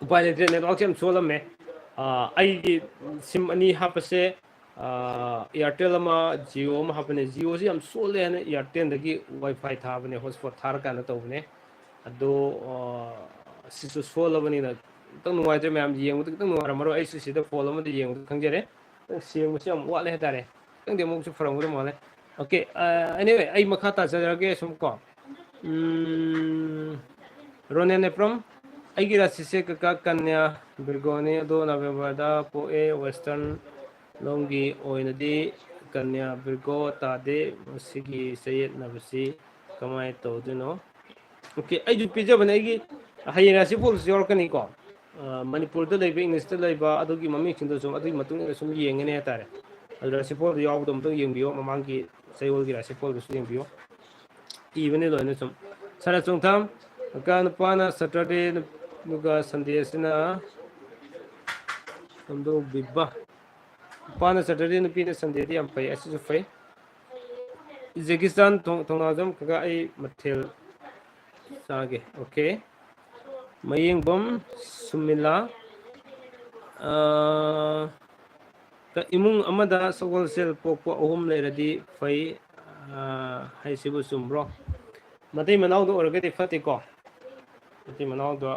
ꯎꯄꯥꯏ ꯂꯩꯇ꯭ꯔꯦ, ꯅꯦꯠꯋꯥꯛꯁꯦ ꯌꯥꯝ ꯁꯣꯜꯂꯝꯃꯦ꯫ ꯑ, ꯑꯩꯒꯤ ꯁꯤꯝ ꯑꯅꯤ ꯍꯥꯞꯄꯁꯦ, ꯑ, ꯑꯦꯌꯥꯔꯇꯦꯜ ꯑꯃ, ꯖꯤꯑꯣ ꯑꯃ ꯍꯥꯞꯄꯅꯦ꯫ ꯖꯤꯑꯣꯁꯤ ꯌꯥꯝ ꯁꯣꯜꯂꯦ ꯍꯥꯏꯅ ꯑꯦꯌꯥꯔꯇꯦꯜꯗꯒꯤ ꯋꯥꯏꯐꯥꯏ ꯊꯥꯕꯅꯦ, ꯍꯣꯠꯁꯄꯣꯠ ꯊꯥꯔꯀꯥꯟꯗ ꯇꯧꯕꯅꯦ꯫ ꯑꯗꯣ, ꯑ, ꯁꯤꯁꯨ ꯁꯣꯜꯂꯕꯅꯤꯅ ꯈꯤꯇꯪ ꯅꯨꯡꯉꯥꯏꯇ꯭ꯔꯦ, ꯃꯌꯥꯝ ꯌꯦꯡꯕꯗ ꯈꯤꯇꯪ ꯅꯨꯡꯉꯥꯏꯔꯝꯃꯔꯣꯏ꯫ ꯑꯩꯁꯨ ꯁꯤꯗ ꯐꯣꯟ ꯑꯃꯗ ꯌꯦꯡꯕꯗ ꯈꯪꯖꯔꯦ꯫ ꯁꯦꯡꯕꯁꯦ ꯌꯥꯝ ꯋꯥꯠꯂꯦ ꯍꯥꯏꯇꯥꯔꯦ꯫ ꯈꯪꯗꯦ, ꯑꯃꯨꯛꯁꯨ ꯐꯔꯝꯒꯗꯧ ꯃꯥꯜꯂꯦ꯫ Okay, ꯑ, anyway, ꯑꯩ ꯃꯈꯥ ꯇꯥꯖꯔꯛꯑꯒꯦ ꯁꯨꯝ ꯀꯣ꯫ ꯎꯝ, ꯔꯣꯅꯦꯟ ꯑꯦꯄ꯭ꯔꯝ, "ꯑꯩꯒꯤ ꯔꯥꯁꯤꯁꯦ ꯀꯀꯥ ꯀꯟꯌꯥ ꯚꯤꯔꯒꯣꯅꯤ, ꯑꯗꯣ ꯅꯕꯦꯝꯕꯔꯗ ꯄꯣꯛꯑꯦ꯫ Western ꯂꯣꯝꯒꯤ ꯑꯣꯏꯅꯗꯤ ꯀꯟꯌꯥ ꯚꯤꯔꯒꯣ ꯇꯥꯗꯦ꯫ ꯃꯁꯤꯒꯤ ꯆꯌꯦꯠꯅꯕꯁꯤ ꯀꯃꯥꯏꯅ ꯇꯧꯗꯣꯏꯅꯣ?" Okay, ꯑꯩꯁꯨ ꯄꯤꯖꯕꯅꯦ꯫ ꯑꯩꯒꯤ ꯍꯌꯦꯡ ꯔꯥꯁꯤꯐꯣꯜꯁꯨ ꯌꯥꯎꯔꯛꯀꯅꯤꯀꯣ꯫ ꯑ, ꯃꯅꯤꯄꯨꯔꯗ ꯂꯩꯕ, ꯏꯪꯂꯤꯁꯇ ꯂꯩꯕ, ꯑꯗꯨꯒꯤ ꯃꯃꯤꯡꯁꯤꯡꯗꯣ ꯁꯨꯝ ꯑꯗꯨꯒꯤ ꯃꯇꯨꯡ ꯏꯟꯅ ꯁꯨꯝ ꯌꯦꯡꯒꯅꯤ ꯍꯥꯏꯇꯥꯔꯦ꯫ ꯑꯗꯨ ꯔꯥꯁꯤꯐꯣꯜꯗꯣ ꯌꯥꯎꯕꯗꯣ ꯑꯝꯇꯪ ꯌꯦꯡꯕꯤꯌꯣ, ꯃꯃꯥꯡꯒꯤ ꯆꯌꯣꯜꯒꯤ ꯔꯥꯁꯤꯐꯣꯜꯗꯨꯁꯨ ꯌꯦꯡꯕꯤꯌꯣ꯫ ꯏꯕꯅꯤ ꯂꯣꯏꯅ ꯁꯨꯝ꯫ ꯁꯔꯠ ꯆꯣꯡꯊꯥꯝ, ꯀꯀꯥ ꯅꯨꯄꯥꯅ Saturday, ꯑꯗꯨꯒ Sunday ꯑꯁꯤꯅ ꯀꯝꯗꯧꯕꯤꯕ? ꯅꯨꯄꯥꯅ Saturday, ꯅꯨꯄꯤꯅ Sundayꯗꯤ ꯌꯥꯝ ꯐꯩ, ꯑꯁꯤꯁꯨ ꯐꯩ꯫ ꯖꯦꯀꯤꯁꯇꯥꯟ ꯊꯣꯡ-, ꯊꯣꯡꯅꯥꯎꯖꯝ, ꯀꯀꯥ ꯑꯩ ꯃꯊꯦꯜ ꯆꯥꯒꯦ꯫ Okay꯫ ꯃꯌꯦꯡꯕꯝ ꯁꯨꯃꯤꯂꯥ, ꯑ, ꯀ-, ꯏꯃꯨꯡ ꯑꯃꯗ ꯁꯒꯣꯜꯁꯦꯜ ꯄꯣꯛꯄ ꯑꯍꯨꯝ ꯂꯩꯔꯗꯤ ꯐꯩ, ꯑ, ꯍꯥꯏꯁꯤꯕꯨ ꯆꯨꯝꯕ꯭ꯔꯣ? ꯃꯇꯩ ꯃꯅꯥꯎꯗ ꯑꯣꯏꯔꯒꯗꯤ ꯐꯠꯇꯦꯀꯣ꯫ ꯃꯇꯩ ꯃꯅꯥꯎꯗ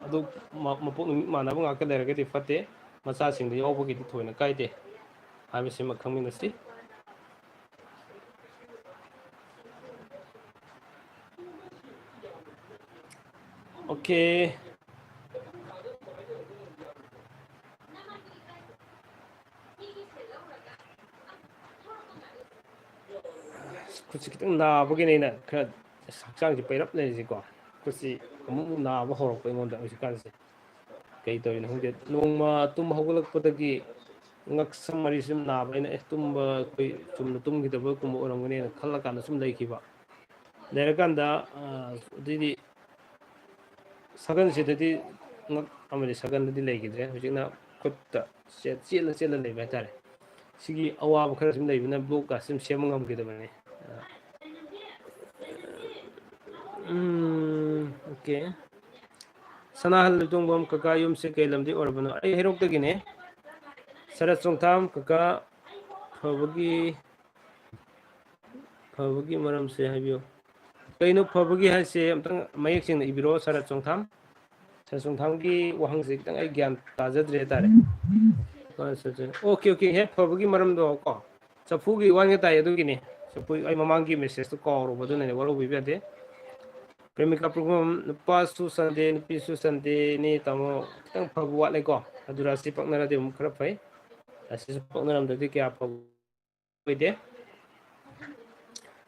ꯑꯗꯨ ꯃ-, ꯃꯄꯣꯛ ꯅꯨꯃꯤꯠ ꯃꯥꯟꯅꯕ ꯉꯥꯛꯇ ꯂꯩꯔꯒꯗꯤ ꯐꯠꯇꯦ꯫ ꯃꯆꯥꯁꯤꯡꯗ ꯌꯥꯎꯕꯒꯤꯗꯤ ꯊꯣꯏꯅ ꯀꯥꯏꯗꯦ ꯍꯥꯏꯕꯁꯤꯃ ꯈꯪꯃꯤꯟꯅꯁꯤ꯫ Okay꯫ ꯈꯨꯠꯁꯦ ꯈꯤꯇꯪ ꯅꯥꯕꯒꯤꯅꯦ ꯑꯩꯅ ꯈꯔ ꯍꯛꯆꯥꯡꯁꯦ ꯄꯩꯔꯞ ꯂꯩꯔꯤꯁꯦꯀꯣ꯫ ꯈꯨꯠꯁꯤ ꯑꯃꯨꯛ ꯑꯃꯨꯛ ꯅꯥꯕ ꯍꯧꯔꯛꯄ ꯑꯩꯉꯣꯟꯗ ꯍꯧꯖꯤꯛꯀꯥꯟꯁꯦ꯫ ꯀꯩ ꯇꯧꯔꯤꯅꯣ ꯈꯪꯗꯦ꯫ ꯅꯣꯡꯃ ꯇꯨꯝ ꯍꯧꯒꯠꯂꯛꯄꯗꯒꯤ ꯉꯛꯁꯝ ꯃꯔꯤꯁꯤ ꯁꯨꯝ ꯅꯥꯕ꯫ ꯑꯩꯅ, "ꯑꯦ, ꯇꯨꯝꯕ ꯑꯩꯈꯣꯏ ꯆꯨꯝꯅ ꯇꯨꯝꯈꯤꯗꯕꯒꯨꯝꯕ ꯑꯣꯏꯔꯝꯒꯅꯤꯅ" ꯈꯜꯂꯀꯥꯟꯗ ꯁꯨꯝ ꯂꯩꯈꯤꯕ꯫ ꯂꯩꯔꯀꯥꯟꯗ, ꯑ, ꯑꯗꯩꯗꯤ ꯁꯒꯟꯁꯤꯗꯗꯤ ꯉꯛ ꯑꯃꯗꯤ ꯁꯒꯟꯗꯗꯤ ꯂꯩꯈꯤꯗ꯭ꯔꯦ꯫ ꯍꯧꯖꯤꯛꯅ ꯈꯨꯠꯇ ꯆꯦ-, ꯆꯦꯠꯂ ꯆꯦꯠꯂ ꯂꯩꯕ ꯍꯥꯏꯇꯥꯔꯦ꯫ ꯁꯤꯒꯤ ꯑꯋꯥꯕ ꯈꯔ ꯁꯨꯝ ꯂꯩꯕꯅ ꯕ꯭ꯂꯣꯛꯀ ꯁꯨꯝ ꯁꯦꯝꯕ ꯉꯝꯈꯤꯗꯕꯅꯤ꯫ ꯎꯝ, okay꯫ ꯁꯅꯥꯍꯜ ꯂꯣꯏꯇꯣꯡꯕꯝ, "ꯀꯀꯥ ꯌꯨꯝꯁꯦ ꯀꯩ ꯂꯝꯗꯤ ꯑꯣꯏꯔꯕꯅꯣ?" ꯑꯩ ꯍꯩꯔꯣꯛꯇꯒꯤꯅꯦ꯫ ꯁꯔꯠ ꯆꯣꯡꯊꯥꯝ, "ꯀꯀꯥ ꯐꯕꯒꯤ, ꯐꯕꯒꯤ ꯃꯔꯝꯁꯦ ꯍꯥꯏꯕꯤꯌꯨ"꯫ ꯀꯩꯅꯣ ꯐꯕꯒꯤ ꯍꯥꯏꯁꯦ? ꯑꯝꯇꯪ ꯃꯌꯦꯛ ꯁꯦꯡꯅ ꯏꯕꯤꯔꯛꯑꯣ, ꯁꯔꯠ ꯆꯣꯡꯊꯥꯝ꯫ ꯁꯔꯠ ꯆꯣꯡꯊꯥꯝꯒꯤ ꯋꯥꯍꯪꯁꯦ ꯈꯤꯇꯪ ꯑꯩ ꯒ꯭ꯌꯥꯟ ꯇꯥꯖꯗ꯭ꯔꯦ ꯍꯥꯏꯇꯥꯔꯦ꯫ ꯑꯠꯆꯥ, ꯑꯠꯆꯥ꯫ Okay, okay. ꯍꯦꯛ ꯐꯕꯒꯤ ꯃꯔꯝꯗꯣ ꯀꯣ, ꯆꯐꯨꯒꯤ ꯋꯥ ꯉꯥꯛ ꯇꯥꯏ ꯑꯗꯨꯒꯤꯅꯤ꯫ ꯆꯐꯨ, ꯑꯩ ꯃꯃꯥꯡꯒꯤ message ꯇꯣ ꯀꯥꯎꯔꯨꯕ, ꯑꯗꯨꯅꯅꯦ, ꯋꯥꯔꯧꯕꯤꯕ ꯌꯥꯗꯦ꯫ ꯄ꯭ꯔꯦꯃꯤꯀꯥ ꯄ꯭ꯔꯣꯒ꯭ꯔꯥꯝ, ꯅꯨꯄꯥꯁꯨ Sunday, ꯅꯨꯄꯤꯁꯨ Sunday ꯅꯤ, ꯇꯥꯃꯣ꯫ ꯈꯤꯇꯪ ꯐꯕ ꯋꯥꯠꯂꯦꯀꯣ꯫ ꯑꯗꯨ ꯔꯥꯁꯤ ꯄꯛꯅꯔꯗꯤ ꯑꯃꯨꯛ ꯈꯔ ꯐꯩ꯫ ꯔꯥꯁꯤꯁꯨ ꯄꯛꯅꯔꯝꯗ꯭ꯔꯗꯤ ꯀꯌꯥ ꯐꯕ ꯑꯣꯏꯗꯦ꯫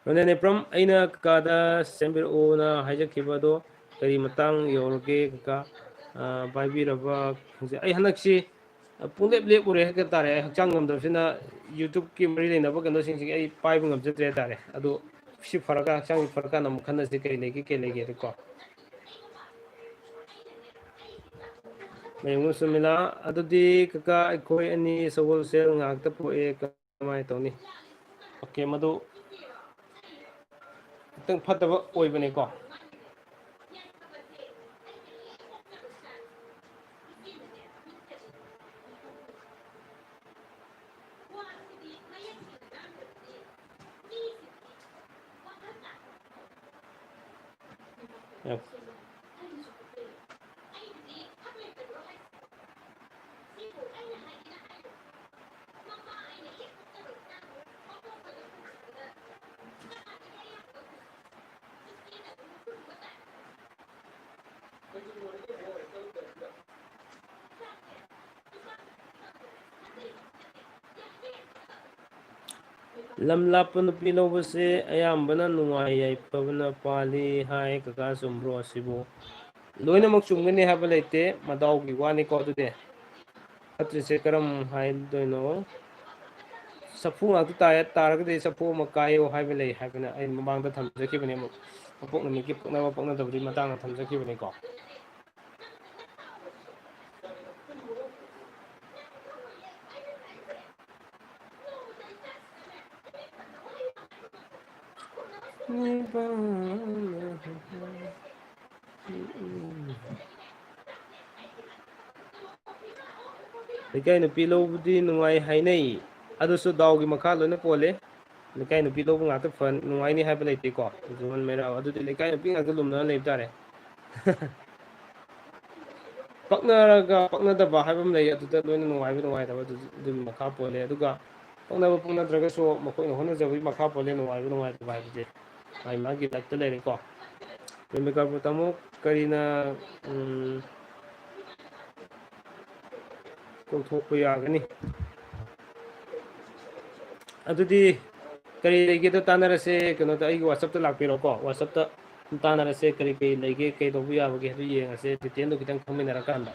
ꯔꯣꯅꯦꯜ ꯅꯦꯄ꯭ꯔꯝ, ꯑꯩꯅ ꯀꯀꯥꯗ ꯁꯦꯝꯕꯤꯔꯛꯎꯅ ꯍꯥꯏꯖꯈꯤꯕ ꯑꯗꯣ ꯀꯔꯤ ꯃꯇꯥꯡ ꯌꯧꯔꯒꯦ ꯀꯀꯥ? ꯑ, ꯄꯥꯏꯕꯤꯔꯕ ꯈꯪꯖꯩ꯫ ꯑꯩ ꯍꯟꯗꯛꯁꯤ ꯄꯨꯡꯂꯦꯞ ꯂꯦꯞꯄꯨꯔꯦ ꯍꯥꯏꯕ ꯇꯥꯔꯦ꯫ ꯍꯛꯆꯥꯡ ꯉꯝꯗꯕꯁꯤꯅ YouTube ꯀꯤ ꯃꯔꯤ ꯂꯩꯅꯕ ꯀꯩꯅꯣꯁꯤꯡꯁꯤ ꯑꯩ ꯄꯥꯏꯕ ꯉꯝꯖꯗ꯭ꯔꯦ ꯍꯥꯏ ꯇꯥꯔꯦ꯫ ꯑꯗꯨ ꯁꯤ ꯐꯔꯀꯥꯟ, ꯍꯛꯆꯥꯡꯁꯤ ꯐꯔꯀꯥꯟꯗ ꯑꯃꯨꯛ ꯈꯟꯅꯁꯤ, ꯀꯔꯤ ꯂꯩꯒꯦ, ꯀꯔꯤ ꯂꯩꯒꯦ ꯑꯗꯨ ꯀꯣ꯫ ꯃꯌꯨꯝ ꯁꯨꯃꯤꯂꯥ, ꯑꯗꯨꯗꯤ ꯀꯀꯥ ꯑꯩꯈꯣꯏ ꯑꯅꯤ ꯁꯒꯣꯜꯁꯦꯜ ꯉꯥꯛꯇ ꯄꯣꯛꯑꯦ, ꯀꯃꯥꯏꯅ ꯇꯧꯅꯤ? ꯑꯣꯀꯦ, ꯃꯗꯨ ꯈꯤꯇꯪ ꯐꯠꯇꯕ ꯑꯣꯏꯕꯅꯤꯀꯣ꯫ ꯂꯝ ꯂꯥꯞꯄ ꯅꯨꯄꯤ ꯂꯧꯕꯁꯦ ꯑꯌꯥꯝꯕꯅ ꯅꯨꯡꯉꯥꯏ ꯌꯥꯏꯐꯕꯅ ꯄꯥꯜꯂꯤ ꯍꯥꯏ꯫ ꯀꯀꯥ, ꯆꯨꯝꯕ꯭ꯔꯣ ꯑꯁꯤꯕꯨ? ꯂꯣꯏꯅꯃꯛ ꯆꯨꯝꯒꯅꯤ ꯍꯥꯏꯕ ꯂꯩꯇꯦ, ꯃꯗꯥꯎꯒꯤ ꯋꯥꯅꯤꯀꯣ꯫ ꯑꯗꯨꯗꯤ ꯐꯠꯇ꯭ꯔꯤꯁꯦ ꯀꯔꯝ ꯍꯥꯏꯗꯣꯏꯅꯣ? ꯆꯐꯨ ꯉꯥꯛꯇ ꯇꯥꯏ, ꯇꯥꯔꯒꯗꯤ ꯆꯐꯨ ꯑꯃ ꯀꯥꯏꯌꯣ ꯍꯥꯏꯕ ꯂꯩ ꯍꯥꯏꯕꯅ ꯑꯩ ꯃꯃꯥꯡꯗ ꯊꯝꯖꯈꯤꯕꯅꯦ꯫ ꯃꯄꯣꯛ ꯅꯨꯃꯤꯠꯀꯤ ꯄꯛꯅꯕ ꯄꯛꯅꯗꯕꯗꯤ ꯃꯇꯥꯡꯗ ꯊꯝꯖꯈꯤꯕꯅꯤꯀꯣ꯫ ꯂꯩꯀꯥꯏ ꯅꯨꯄꯤ ꯂꯧꯕꯗꯤ ꯅꯨꯡꯉꯥꯏ ꯍꯥꯏꯅꯩ, ꯑꯗꯨꯁꯨ ꯗꯥꯎꯒꯤ ꯃꯈꯥ ꯂꯣꯏꯅ ꯄꯣꯜꯂꯦ꯫ ꯂꯩꯀꯥꯏ ꯅꯨꯄꯤ ꯂꯧꯕ ꯉꯥꯛꯇ ꯐ-, ꯅꯨꯡꯉꯥꯏꯅꯤ ꯍꯥꯏꯕ ꯂꯩꯇꯦꯀꯣ꯫ ꯖꯨꯍꯟ ꯃꯩꯔꯥꯎ, ꯑꯗꯨꯗꯤ ꯂꯩꯀꯥꯏ ꯅꯨꯄꯤ ꯉꯥꯛꯇ ꯂꯨꯝꯅꯔ ꯂꯩꯕ ꯇꯥꯔꯦ꯫ ꯄꯛꯅꯔꯒ ꯄꯛꯅꯗꯕ ꯍꯥꯏꯕ ꯑꯃ ꯂꯩ꯫ ꯑꯗꯨꯗ ꯂꯣꯏꯅ ꯅꯨꯡꯉꯥꯏꯕ ꯅꯨꯡꯉꯥꯏꯇꯕ ꯑꯗꯨ, ꯑꯗꯨꯒꯤ ꯃꯈꯥ ꯄꯣꯜꯂꯦ꯫ ꯑꯗꯨꯒ ꯄꯛꯅꯕ ꯄꯛꯅꯗ꯭ꯔꯒꯁꯨ ꯃꯈꯣꯏꯅ ꯍꯣꯠꯅꯖꯕꯒꯤ ꯃꯈꯥ ꯄꯣꯜꯂꯦ ꯅꯨꯡꯉꯥꯏꯕ ꯅꯨꯡꯉꯥꯏꯇꯕ ꯍꯥꯏꯕꯁꯦ꯫ ꯃꯥꯒꯤ ꯃꯥꯒꯤ ꯂꯥꯏꯐꯇ ꯂꯩꯔꯦꯀꯣ꯫ ꯄ꯭ꯔꯦꯃꯤꯀꯥ ꯄ꯭ꯔꯣ ꯇꯥꯃꯣ, ꯀꯔꯤꯅ, ꯎꯝ, ꯀꯣꯛꯊꯣꯛꯄ ꯌꯥꯒꯅꯤ? ꯑꯗꯨꯗꯤ ꯀꯔꯤ ꯂꯩꯒꯦꯗꯣ ꯇꯥꯟꯅꯔꯁꯦ꯫ ꯀꯩꯅꯣꯗ ꯑꯩꯒꯤ WhatsApp-ꯇ ꯂꯥꯛꯄꯤꯔꯣꯀꯣ꯫ WhatsApp-ꯇ ꯇꯥꯟꯅꯔꯁꯦ꯫ ꯀꯔꯤ ꯀꯔꯤ ꯂꯩꯒꯦ, ꯀꯩ ꯇꯧꯕ ꯌꯥꯕꯒꯦ ꯍꯥꯏꯗꯨ ꯌꯦꯡꯉꯁꯦ, detail-ꯗꯣ ꯈꯤꯇꯪ ꯈꯪꯃꯤꯟꯅꯔꯀꯥꯟꯗ꯫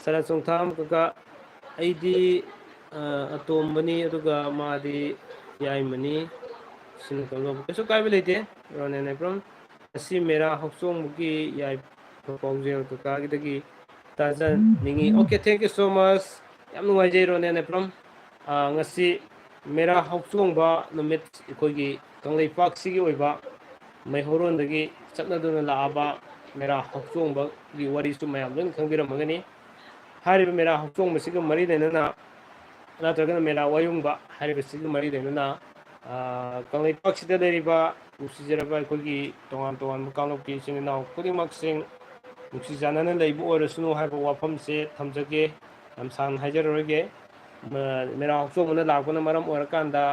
ꯁꯔꯠ ꯆꯣꯡꯊꯥꯝ ꯀꯀꯥ, ꯑꯩꯗꯤ, ꯑ, ꯑꯇꯣꯝꯕꯅꯤ, ꯑꯗꯨꯒ ꯃꯥꯗꯤ ꯌꯥꯏꯃꯅꯤ꯫ ꯁꯤꯅ ꯀꯝꯗꯧꯕ? ꯀꯩꯁꯨ ꯀꯥꯏꯕ ꯂꯩꯇꯦ, ꯔꯣꯅꯦꯟ ꯑꯦꯕ꯭ꯔꯝ꯫ ꯉꯁꯤ ꯃꯦꯔꯥ ꯍꯧꯆꯣꯡꯕꯒꯤ ꯌꯥꯏꯐ ꯄꯥꯎꯖꯦꯜ ꯀꯀꯥꯒꯤꯗꯒꯤ ꯇꯥꯖꯅꯤꯡꯉꯤ꯫ Okay, thank you so much. ꯌꯥꯝ ꯅꯨꯡꯉꯥꯏꯖꯩ, ꯔꯣꯅꯦꯟ ꯑꯦꯕ꯭ꯔꯝ꯫ ꯑ, ꯉꯁꯤ ꯃꯦꯔꯥ ꯍꯧꯆꯣꯡꯕ ꯅꯨꯃꯤꯠ, ꯑꯩꯈꯣꯏꯒꯤ ꯀꯪꯂꯩꯄꯥꯛꯁꯤꯒꯤ ꯑꯣꯏꯕ ꯃꯩꯍꯧꯔꯣꯟꯗꯒꯤ ꯆꯠꯅꯗꯨꯅ ꯂꯥꯛꯑꯕ ꯃꯦꯔꯥ ꯍꯧꯆꯣꯡꯕꯒꯤ ꯋꯥꯔꯤꯁꯨ ꯃꯌꯥꯝ ꯂꯣꯏꯅ ꯈꯪꯕꯤꯔꯝꯃꯒꯅꯤ꯫ ꯍꯥꯏꯔꯤꯕ ꯃꯦꯔꯥ ꯍꯧꯆꯣꯡꯕꯁꯤꯒ ꯃꯔꯤ ꯂꯩꯅꯅ, ꯅꯠꯇ꯭ꯔꯒꯅ ꯃꯦꯔꯥ ꯋꯥꯌꯨꯡꯕ ꯍꯥꯏꯔꯤꯕꯁꯤꯒ ꯃꯔꯤ ꯂꯩꯅꯅ, ꯑ, ꯀꯪꯂꯩꯄꯥꯛꯁꯤꯗ ꯂꯩꯔꯤꯕ ꯅꯨꯡꯁꯤꯖꯔꯕ ꯑꯩꯈꯣꯏꯒꯤ ꯇꯣꯉꯥꯟ ꯇꯣꯉꯥꯟꯕ ꯀꯥꯡꯂꯨꯞꯀꯤ ꯏꯆꯤꯟ ꯏꯅꯥꯎ ꯈꯨꯗꯤꯡꯃꯛꯁꯤꯡ ꯅꯨꯡꯁꯤ ꯆꯥꯟꯅꯅ ꯂꯩꯕ ꯑꯣꯏꯔꯁꯅꯨ ꯍꯥꯏꯕ ꯋꯥꯐꯝꯁꯦ ꯊꯝꯖꯒꯦ꯫ ꯌꯥꯝ ꯁꯥꯡꯅ ꯍꯥꯏꯖꯔꯔꯣꯏꯒꯦ꯫ ꯃ-, ꯃꯦꯔꯥ ꯍꯧꯆꯣꯡꯕꯅ ꯂꯥꯛꯄꯅ ꯃꯔꯝ ꯑꯣꯏꯔꯀꯥꯟꯗ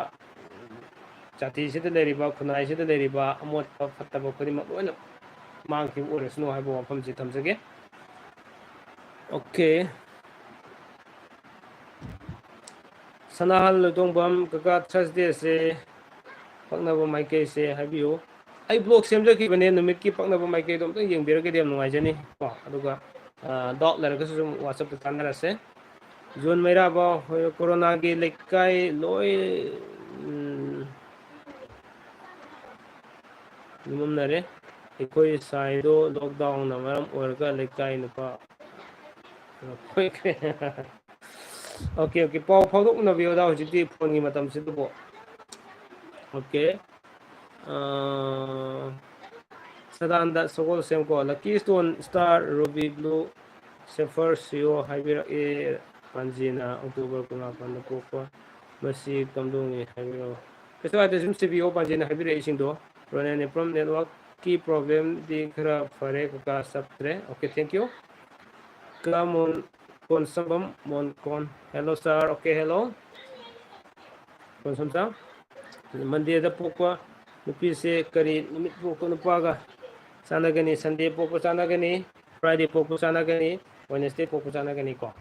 ꯖꯥꯇꯤꯁꯤꯗ ꯂꯩꯔꯤꯕ, ꯈꯨꯟꯅꯥꯏꯁꯤꯗ ꯂꯩꯔꯤꯕ ꯑꯃꯣꯠꯄ ꯐꯠꯇꯕ ꯈꯨꯗꯤꯡꯃꯛ ꯂꯣꯏꯅ ꯃꯥꯡꯈꯤꯕ ꯑꯣꯏꯔꯁꯅꯨ ꯍꯥꯏꯕ ꯋꯥꯐꯝꯁꯤ ꯊꯝꯖꯒꯦ꯫ Okay꯫ ꯁꯅꯥꯍꯜ ꯂꯣꯏꯇꯣꯡꯕꯝ ꯀꯀꯥ, Thursday-ꯁꯦ ꯄꯛꯅꯕ ꯃꯥꯏꯀꯩꯁꯦ ꯍꯥꯏꯕꯤꯌꯨ꯫ ꯑꯩ vlog ꯁꯦꯝꯖꯈꯤꯕꯅꯦ, ꯅꯨꯃꯤꯠꯀꯤ ꯄꯛꯅꯕ ꯃꯥꯏꯀꯩꯗꯣ ꯑꯝꯇꯪ ꯌꯦꯡꯕꯤꯔꯒꯗꯤ ꯌꯥꯝ ꯅꯨꯡꯉꯥꯏꯖꯅꯤ ꯀꯣ꯫ ꯑꯗꯨꯒ, ꯑ, doubt ꯂꯩꯔꯒꯁꯨ ꯑꯗꯨꯝ WhatsApp-ꯇ ꯇꯥꯟꯅꯔꯁꯦ꯫ ꯖꯣꯟ ꯃꯩꯔꯥꯕ ꯍꯣꯏ, ꯀꯣꯔꯣꯅꯥꯒꯤ ꯂꯩꯀꯥꯏ ꯂꯣꯏ, ꯎꯝ, ꯌꯨꯝꯃꯝꯅꯔꯦ꯫ ꯑꯩꯈꯣꯏ ꯁꯥꯏꯗꯣ lockdown-ꯅ ꯃꯔꯝ ꯑꯣꯏꯔꯒ ꯂꯩꯀꯥꯏ ꯅꯨꯄꯥ ꯂꯣꯏꯈ꯭ꯔꯦ꯫ Okay, okay, ꯄꯥꯎ ꯐꯥꯎꯗꯣꯛꯅꯕꯤꯌꯨꯗ ꯍꯧꯖꯤꯛꯇꯤ phone-ꯒꯤ ꯃꯇꯝꯁꯤꯗꯕꯨ꯫ Okay꯫ ꯑ, Sadananda ꯁꯒꯣꯜꯁꯦꯝꯀꯣ, Lucky Stone, Star, Ruby, Blue, Sapphire ꯁꯤꯌꯣ ꯍꯥꯏꯕꯤꯔꯛꯑꯦ꯫ ꯄꯥꯟꯖꯤꯅ October ꯀꯨꯟꯃꯥꯄꯟꯗ ꯄꯣꯛꯄ꯫ ꯃꯁꯤ ꯀꯝꯗꯧꯅꯤ ꯍꯥꯏꯕꯤꯔꯛꯑꯣ꯫ ꯀꯩꯁꯨ ꯀꯥꯏꯗꯦ, ꯁꯨꯝ ꯁꯤꯕꯤꯌꯣ, ꯄꯥꯟꯖꯤꯅ ꯍꯥꯏꯕꯤꯔꯛꯏꯁꯤꯡꯗꯣ꯫ ꯔꯣꯅꯦꯟ ꯑꯦꯄ꯭ꯔꯝ, network-ꯀꯤ problem-ꯗꯤ ꯈꯔ ꯐꯔꯦ ꯀꯀꯥ, ꯆꯞꯇ꯭ꯔꯦ꯫ Okay, thank you꯫ ꯀꯣꯟꯁꯝꯕꯝ ꯃꯣꯟꯀꯣꯟ꯫ Hello sir, okay, hello꯫ Konsam sir, Monday ꯗ ꯄꯣꯛꯄ ꯅꯨꯄꯤꯁꯦ ꯀꯔꯤ ꯅꯨꯃꯤꯠ ꯄꯣꯛꯄ ꯅꯨꯄꯥꯒ ꯆꯥꯟꯅꯒꯅꯤ? Sunday ꯄꯣꯛꯄ ꯆꯥꯟꯅꯒꯅꯤ, Friday ꯄꯣꯛꯄ ꯆꯥꯟꯅꯒꯅꯤ, Wednesday ꯄꯣꯛꯄ ꯆꯥꯟꯅꯒꯅꯤꯀꯣ꯫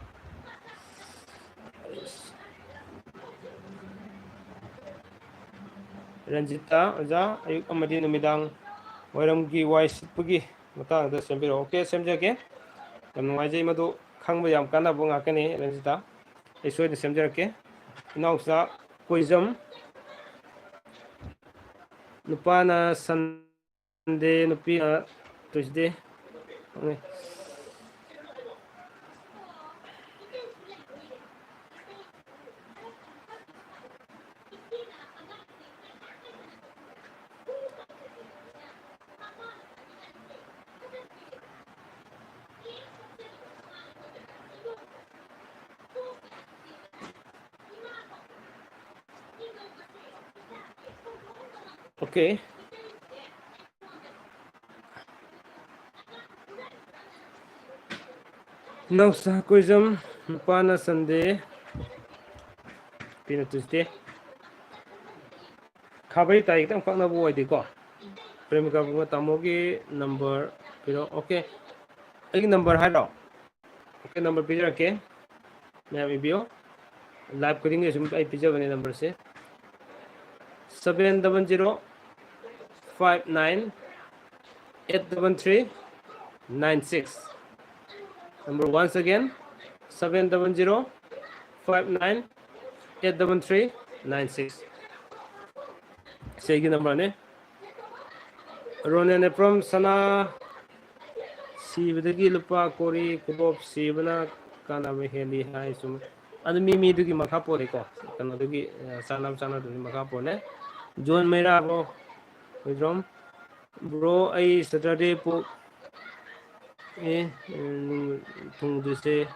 ꯔꯟꯖꯤꯇꯥ, ꯑꯣꯖꯥ, ꯑꯌꯨꯛ ꯑꯃꯗꯤ ꯅꯨꯃꯤꯗꯥꯡ ꯋꯥꯏꯔꯝꯒꯤ ꯋꯥꯏ ꯁꯤꯠꯄꯒꯤ ꯃꯇꯥꯡꯗ ꯁꯦꯝꯕꯤꯔꯛꯑꯣ꯫ Okay, ꯁꯦꯝꯖꯒꯦ꯫ ꯌꯥꯝ ꯅꯨꯡꯉꯥꯏꯖꯩ, ꯃꯗꯨ ꯈꯪꯕ ꯌꯥꯝ ꯀꯥꯟꯅꯕ ꯉꯥꯛꯀꯅꯤ ꯔꯟꯖꯤꯇꯥ꯫ ꯑꯩ ꯁꯣꯏꯗꯅ ꯁꯦꯝꯖꯔꯛꯀꯦ꯫ ꯏꯅꯥꯎꯆꯥ ꯀꯣꯏꯖꯝ, ꯅꯨꯄꯥꯅ Sunday, ꯅꯨꯄꯤꯅ Tuesday꯫ Okay꯫ ꯏꯅꯥꯎꯆꯥ ꯀꯣꯏꯖꯝ, ꯅꯨꯄꯥꯅ Sunday, ꯅꯨꯄꯤꯅ Tuesday꯫ ꯈꯥꯕꯩ ꯇꯥꯏ ꯈꯤꯇꯪ ꯄꯛꯅꯕ ꯑꯣꯏꯗꯦꯀꯣ꯫ ꯄ꯭ꯔꯦꯃꯤꯀꯥ ꯄꯨꯡꯕ ꯇꯥꯃꯣꯒꯤ number ꯄꯤꯔꯛꯑꯣ꯫ Okay, ꯑꯩꯒꯤ number ꯍꯥꯏꯔꯣ? Okay, number ꯄꯤꯖꯔꯛꯀꯦ, ꯃꯌꯥꯝ ꯏꯕꯤꯌꯣ꯫ Live ꯈꯨꯗꯤꯡꯒꯤ ꯁꯨꯝ ꯑꯩ ꯄꯤꯖꯕꯅꯦ number ꯁꯦ, seven double zero five nine eight double three nine six꯫ Number once again, seven double zero five nine eight double three nine six꯫ ꯁꯤ ꯑꯩꯒꯤ number ꯅꯦ꯫ ꯔꯣꯅꯦꯟ ꯑꯦꯄ꯭ꯔꯝ ꯁꯅꯥ ꯁꯤꯕꯗꯒꯤ ꯂꯨꯄꯥ ꯀꯣꯔꯤ ꯈꯨꯗꯣꯞ ꯁꯤꯕꯅ ꯀꯥꯟꯅꯕ ꯍꯦꯜꯂꯤ ꯍꯥꯏ꯫ ꯆꯨꯝꯃꯤ꯫ ꯑꯗꯨ ꯃꯤ ꯃꯤꯗꯨꯒꯤ ꯃꯈꯥ ꯄꯣꯜꯂꯦꯀꯣ, ꯀꯩꯅꯣꯗꯨꯒꯤ, ꯑ, ꯆꯥꯟꯅꯕ ꯆꯥꯟꯅꯗꯕꯒꯤ ꯃꯈꯥ ꯄꯣꯜꯂꯦ꯫ ꯖꯣꯟ ꯃꯩꯔꯥꯕꯣ, ꯍꯣꯏꯗ꯭ꯔꯣꯝ, bro, ꯑꯩ Saturday ꯄꯣꯛ-, ꯑꯦ, ꯎꯝ, ꯊꯨꯡꯗꯣꯏꯁꯦ,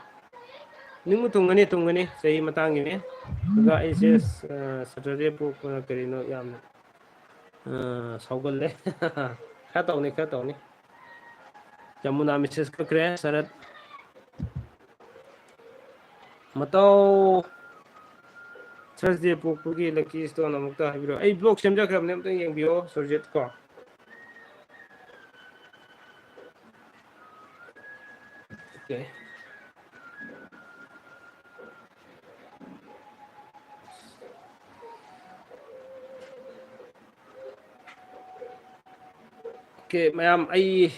ꯅꯤꯡꯕ ꯊꯨꯡꯒꯅꯤ, ꯊꯨꯡꯒꯅꯤ, ꯆꯍꯤ ꯃꯇꯥꯡꯒꯤꯅꯦ꯫ ꯑꯗꯨꯒ ꯑꯩꯁꯦ, ꯑ, Saturday ꯄꯣꯛꯄꯅ ꯀꯔꯤꯅꯣ ꯌꯥꯝꯅ, ꯑ, ꯁꯥꯎꯒꯜꯂꯦ꯫ ꯈꯔ ꯇꯧꯅꯤ, ꯈꯔ ꯇꯧꯅꯤ꯫ ꯖꯃꯨꯅꯥ message ꯀꯛꯈ꯭ꯔꯦ, ꯁꯔꯠ꯫ ꯃꯇꯧ, Thursday ꯄꯣꯛꯄꯒꯤ lucky stone ꯑꯃꯨꯛꯇ ꯍꯥꯏꯕꯤꯔꯣ꯫ ꯑꯩ blog ꯁꯦꯝꯖꯈ꯭ꯔꯕꯅꯦ, ꯑꯝꯇ ꯌꯦꯡꯕꯤꯌꯣ ꯁꯨꯔꯖꯤꯠ ꯀꯣ꯫ Okay. Okay, ꯃꯌꯥꯝ, ꯑꯩ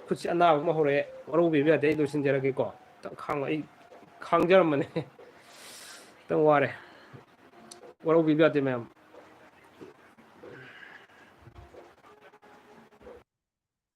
ꯈꯨꯠꯁꯤ ꯑꯅꯥꯕ ꯑꯃ ꯍꯧꯔꯛꯑꯦ, ꯋꯥꯔꯧꯕꯤꯕ ꯌꯥꯗꯦ, ꯑꯩ ꯂꯣꯏꯁꯤꯟꯖꯔꯒꯦꯀꯣ꯫ ꯈꯤꯇꯪ ꯈꯥꯡꯉꯣ, ꯑꯩ ꯈꯥꯡꯖꯔꯝꯕꯅꯦ꯫ ꯈꯤꯇꯪ ꯋꯥꯔꯦ, ꯋꯥꯔꯧꯕꯤꯕ ꯌꯥꯗꯦ ꯃꯌꯥꯝ꯫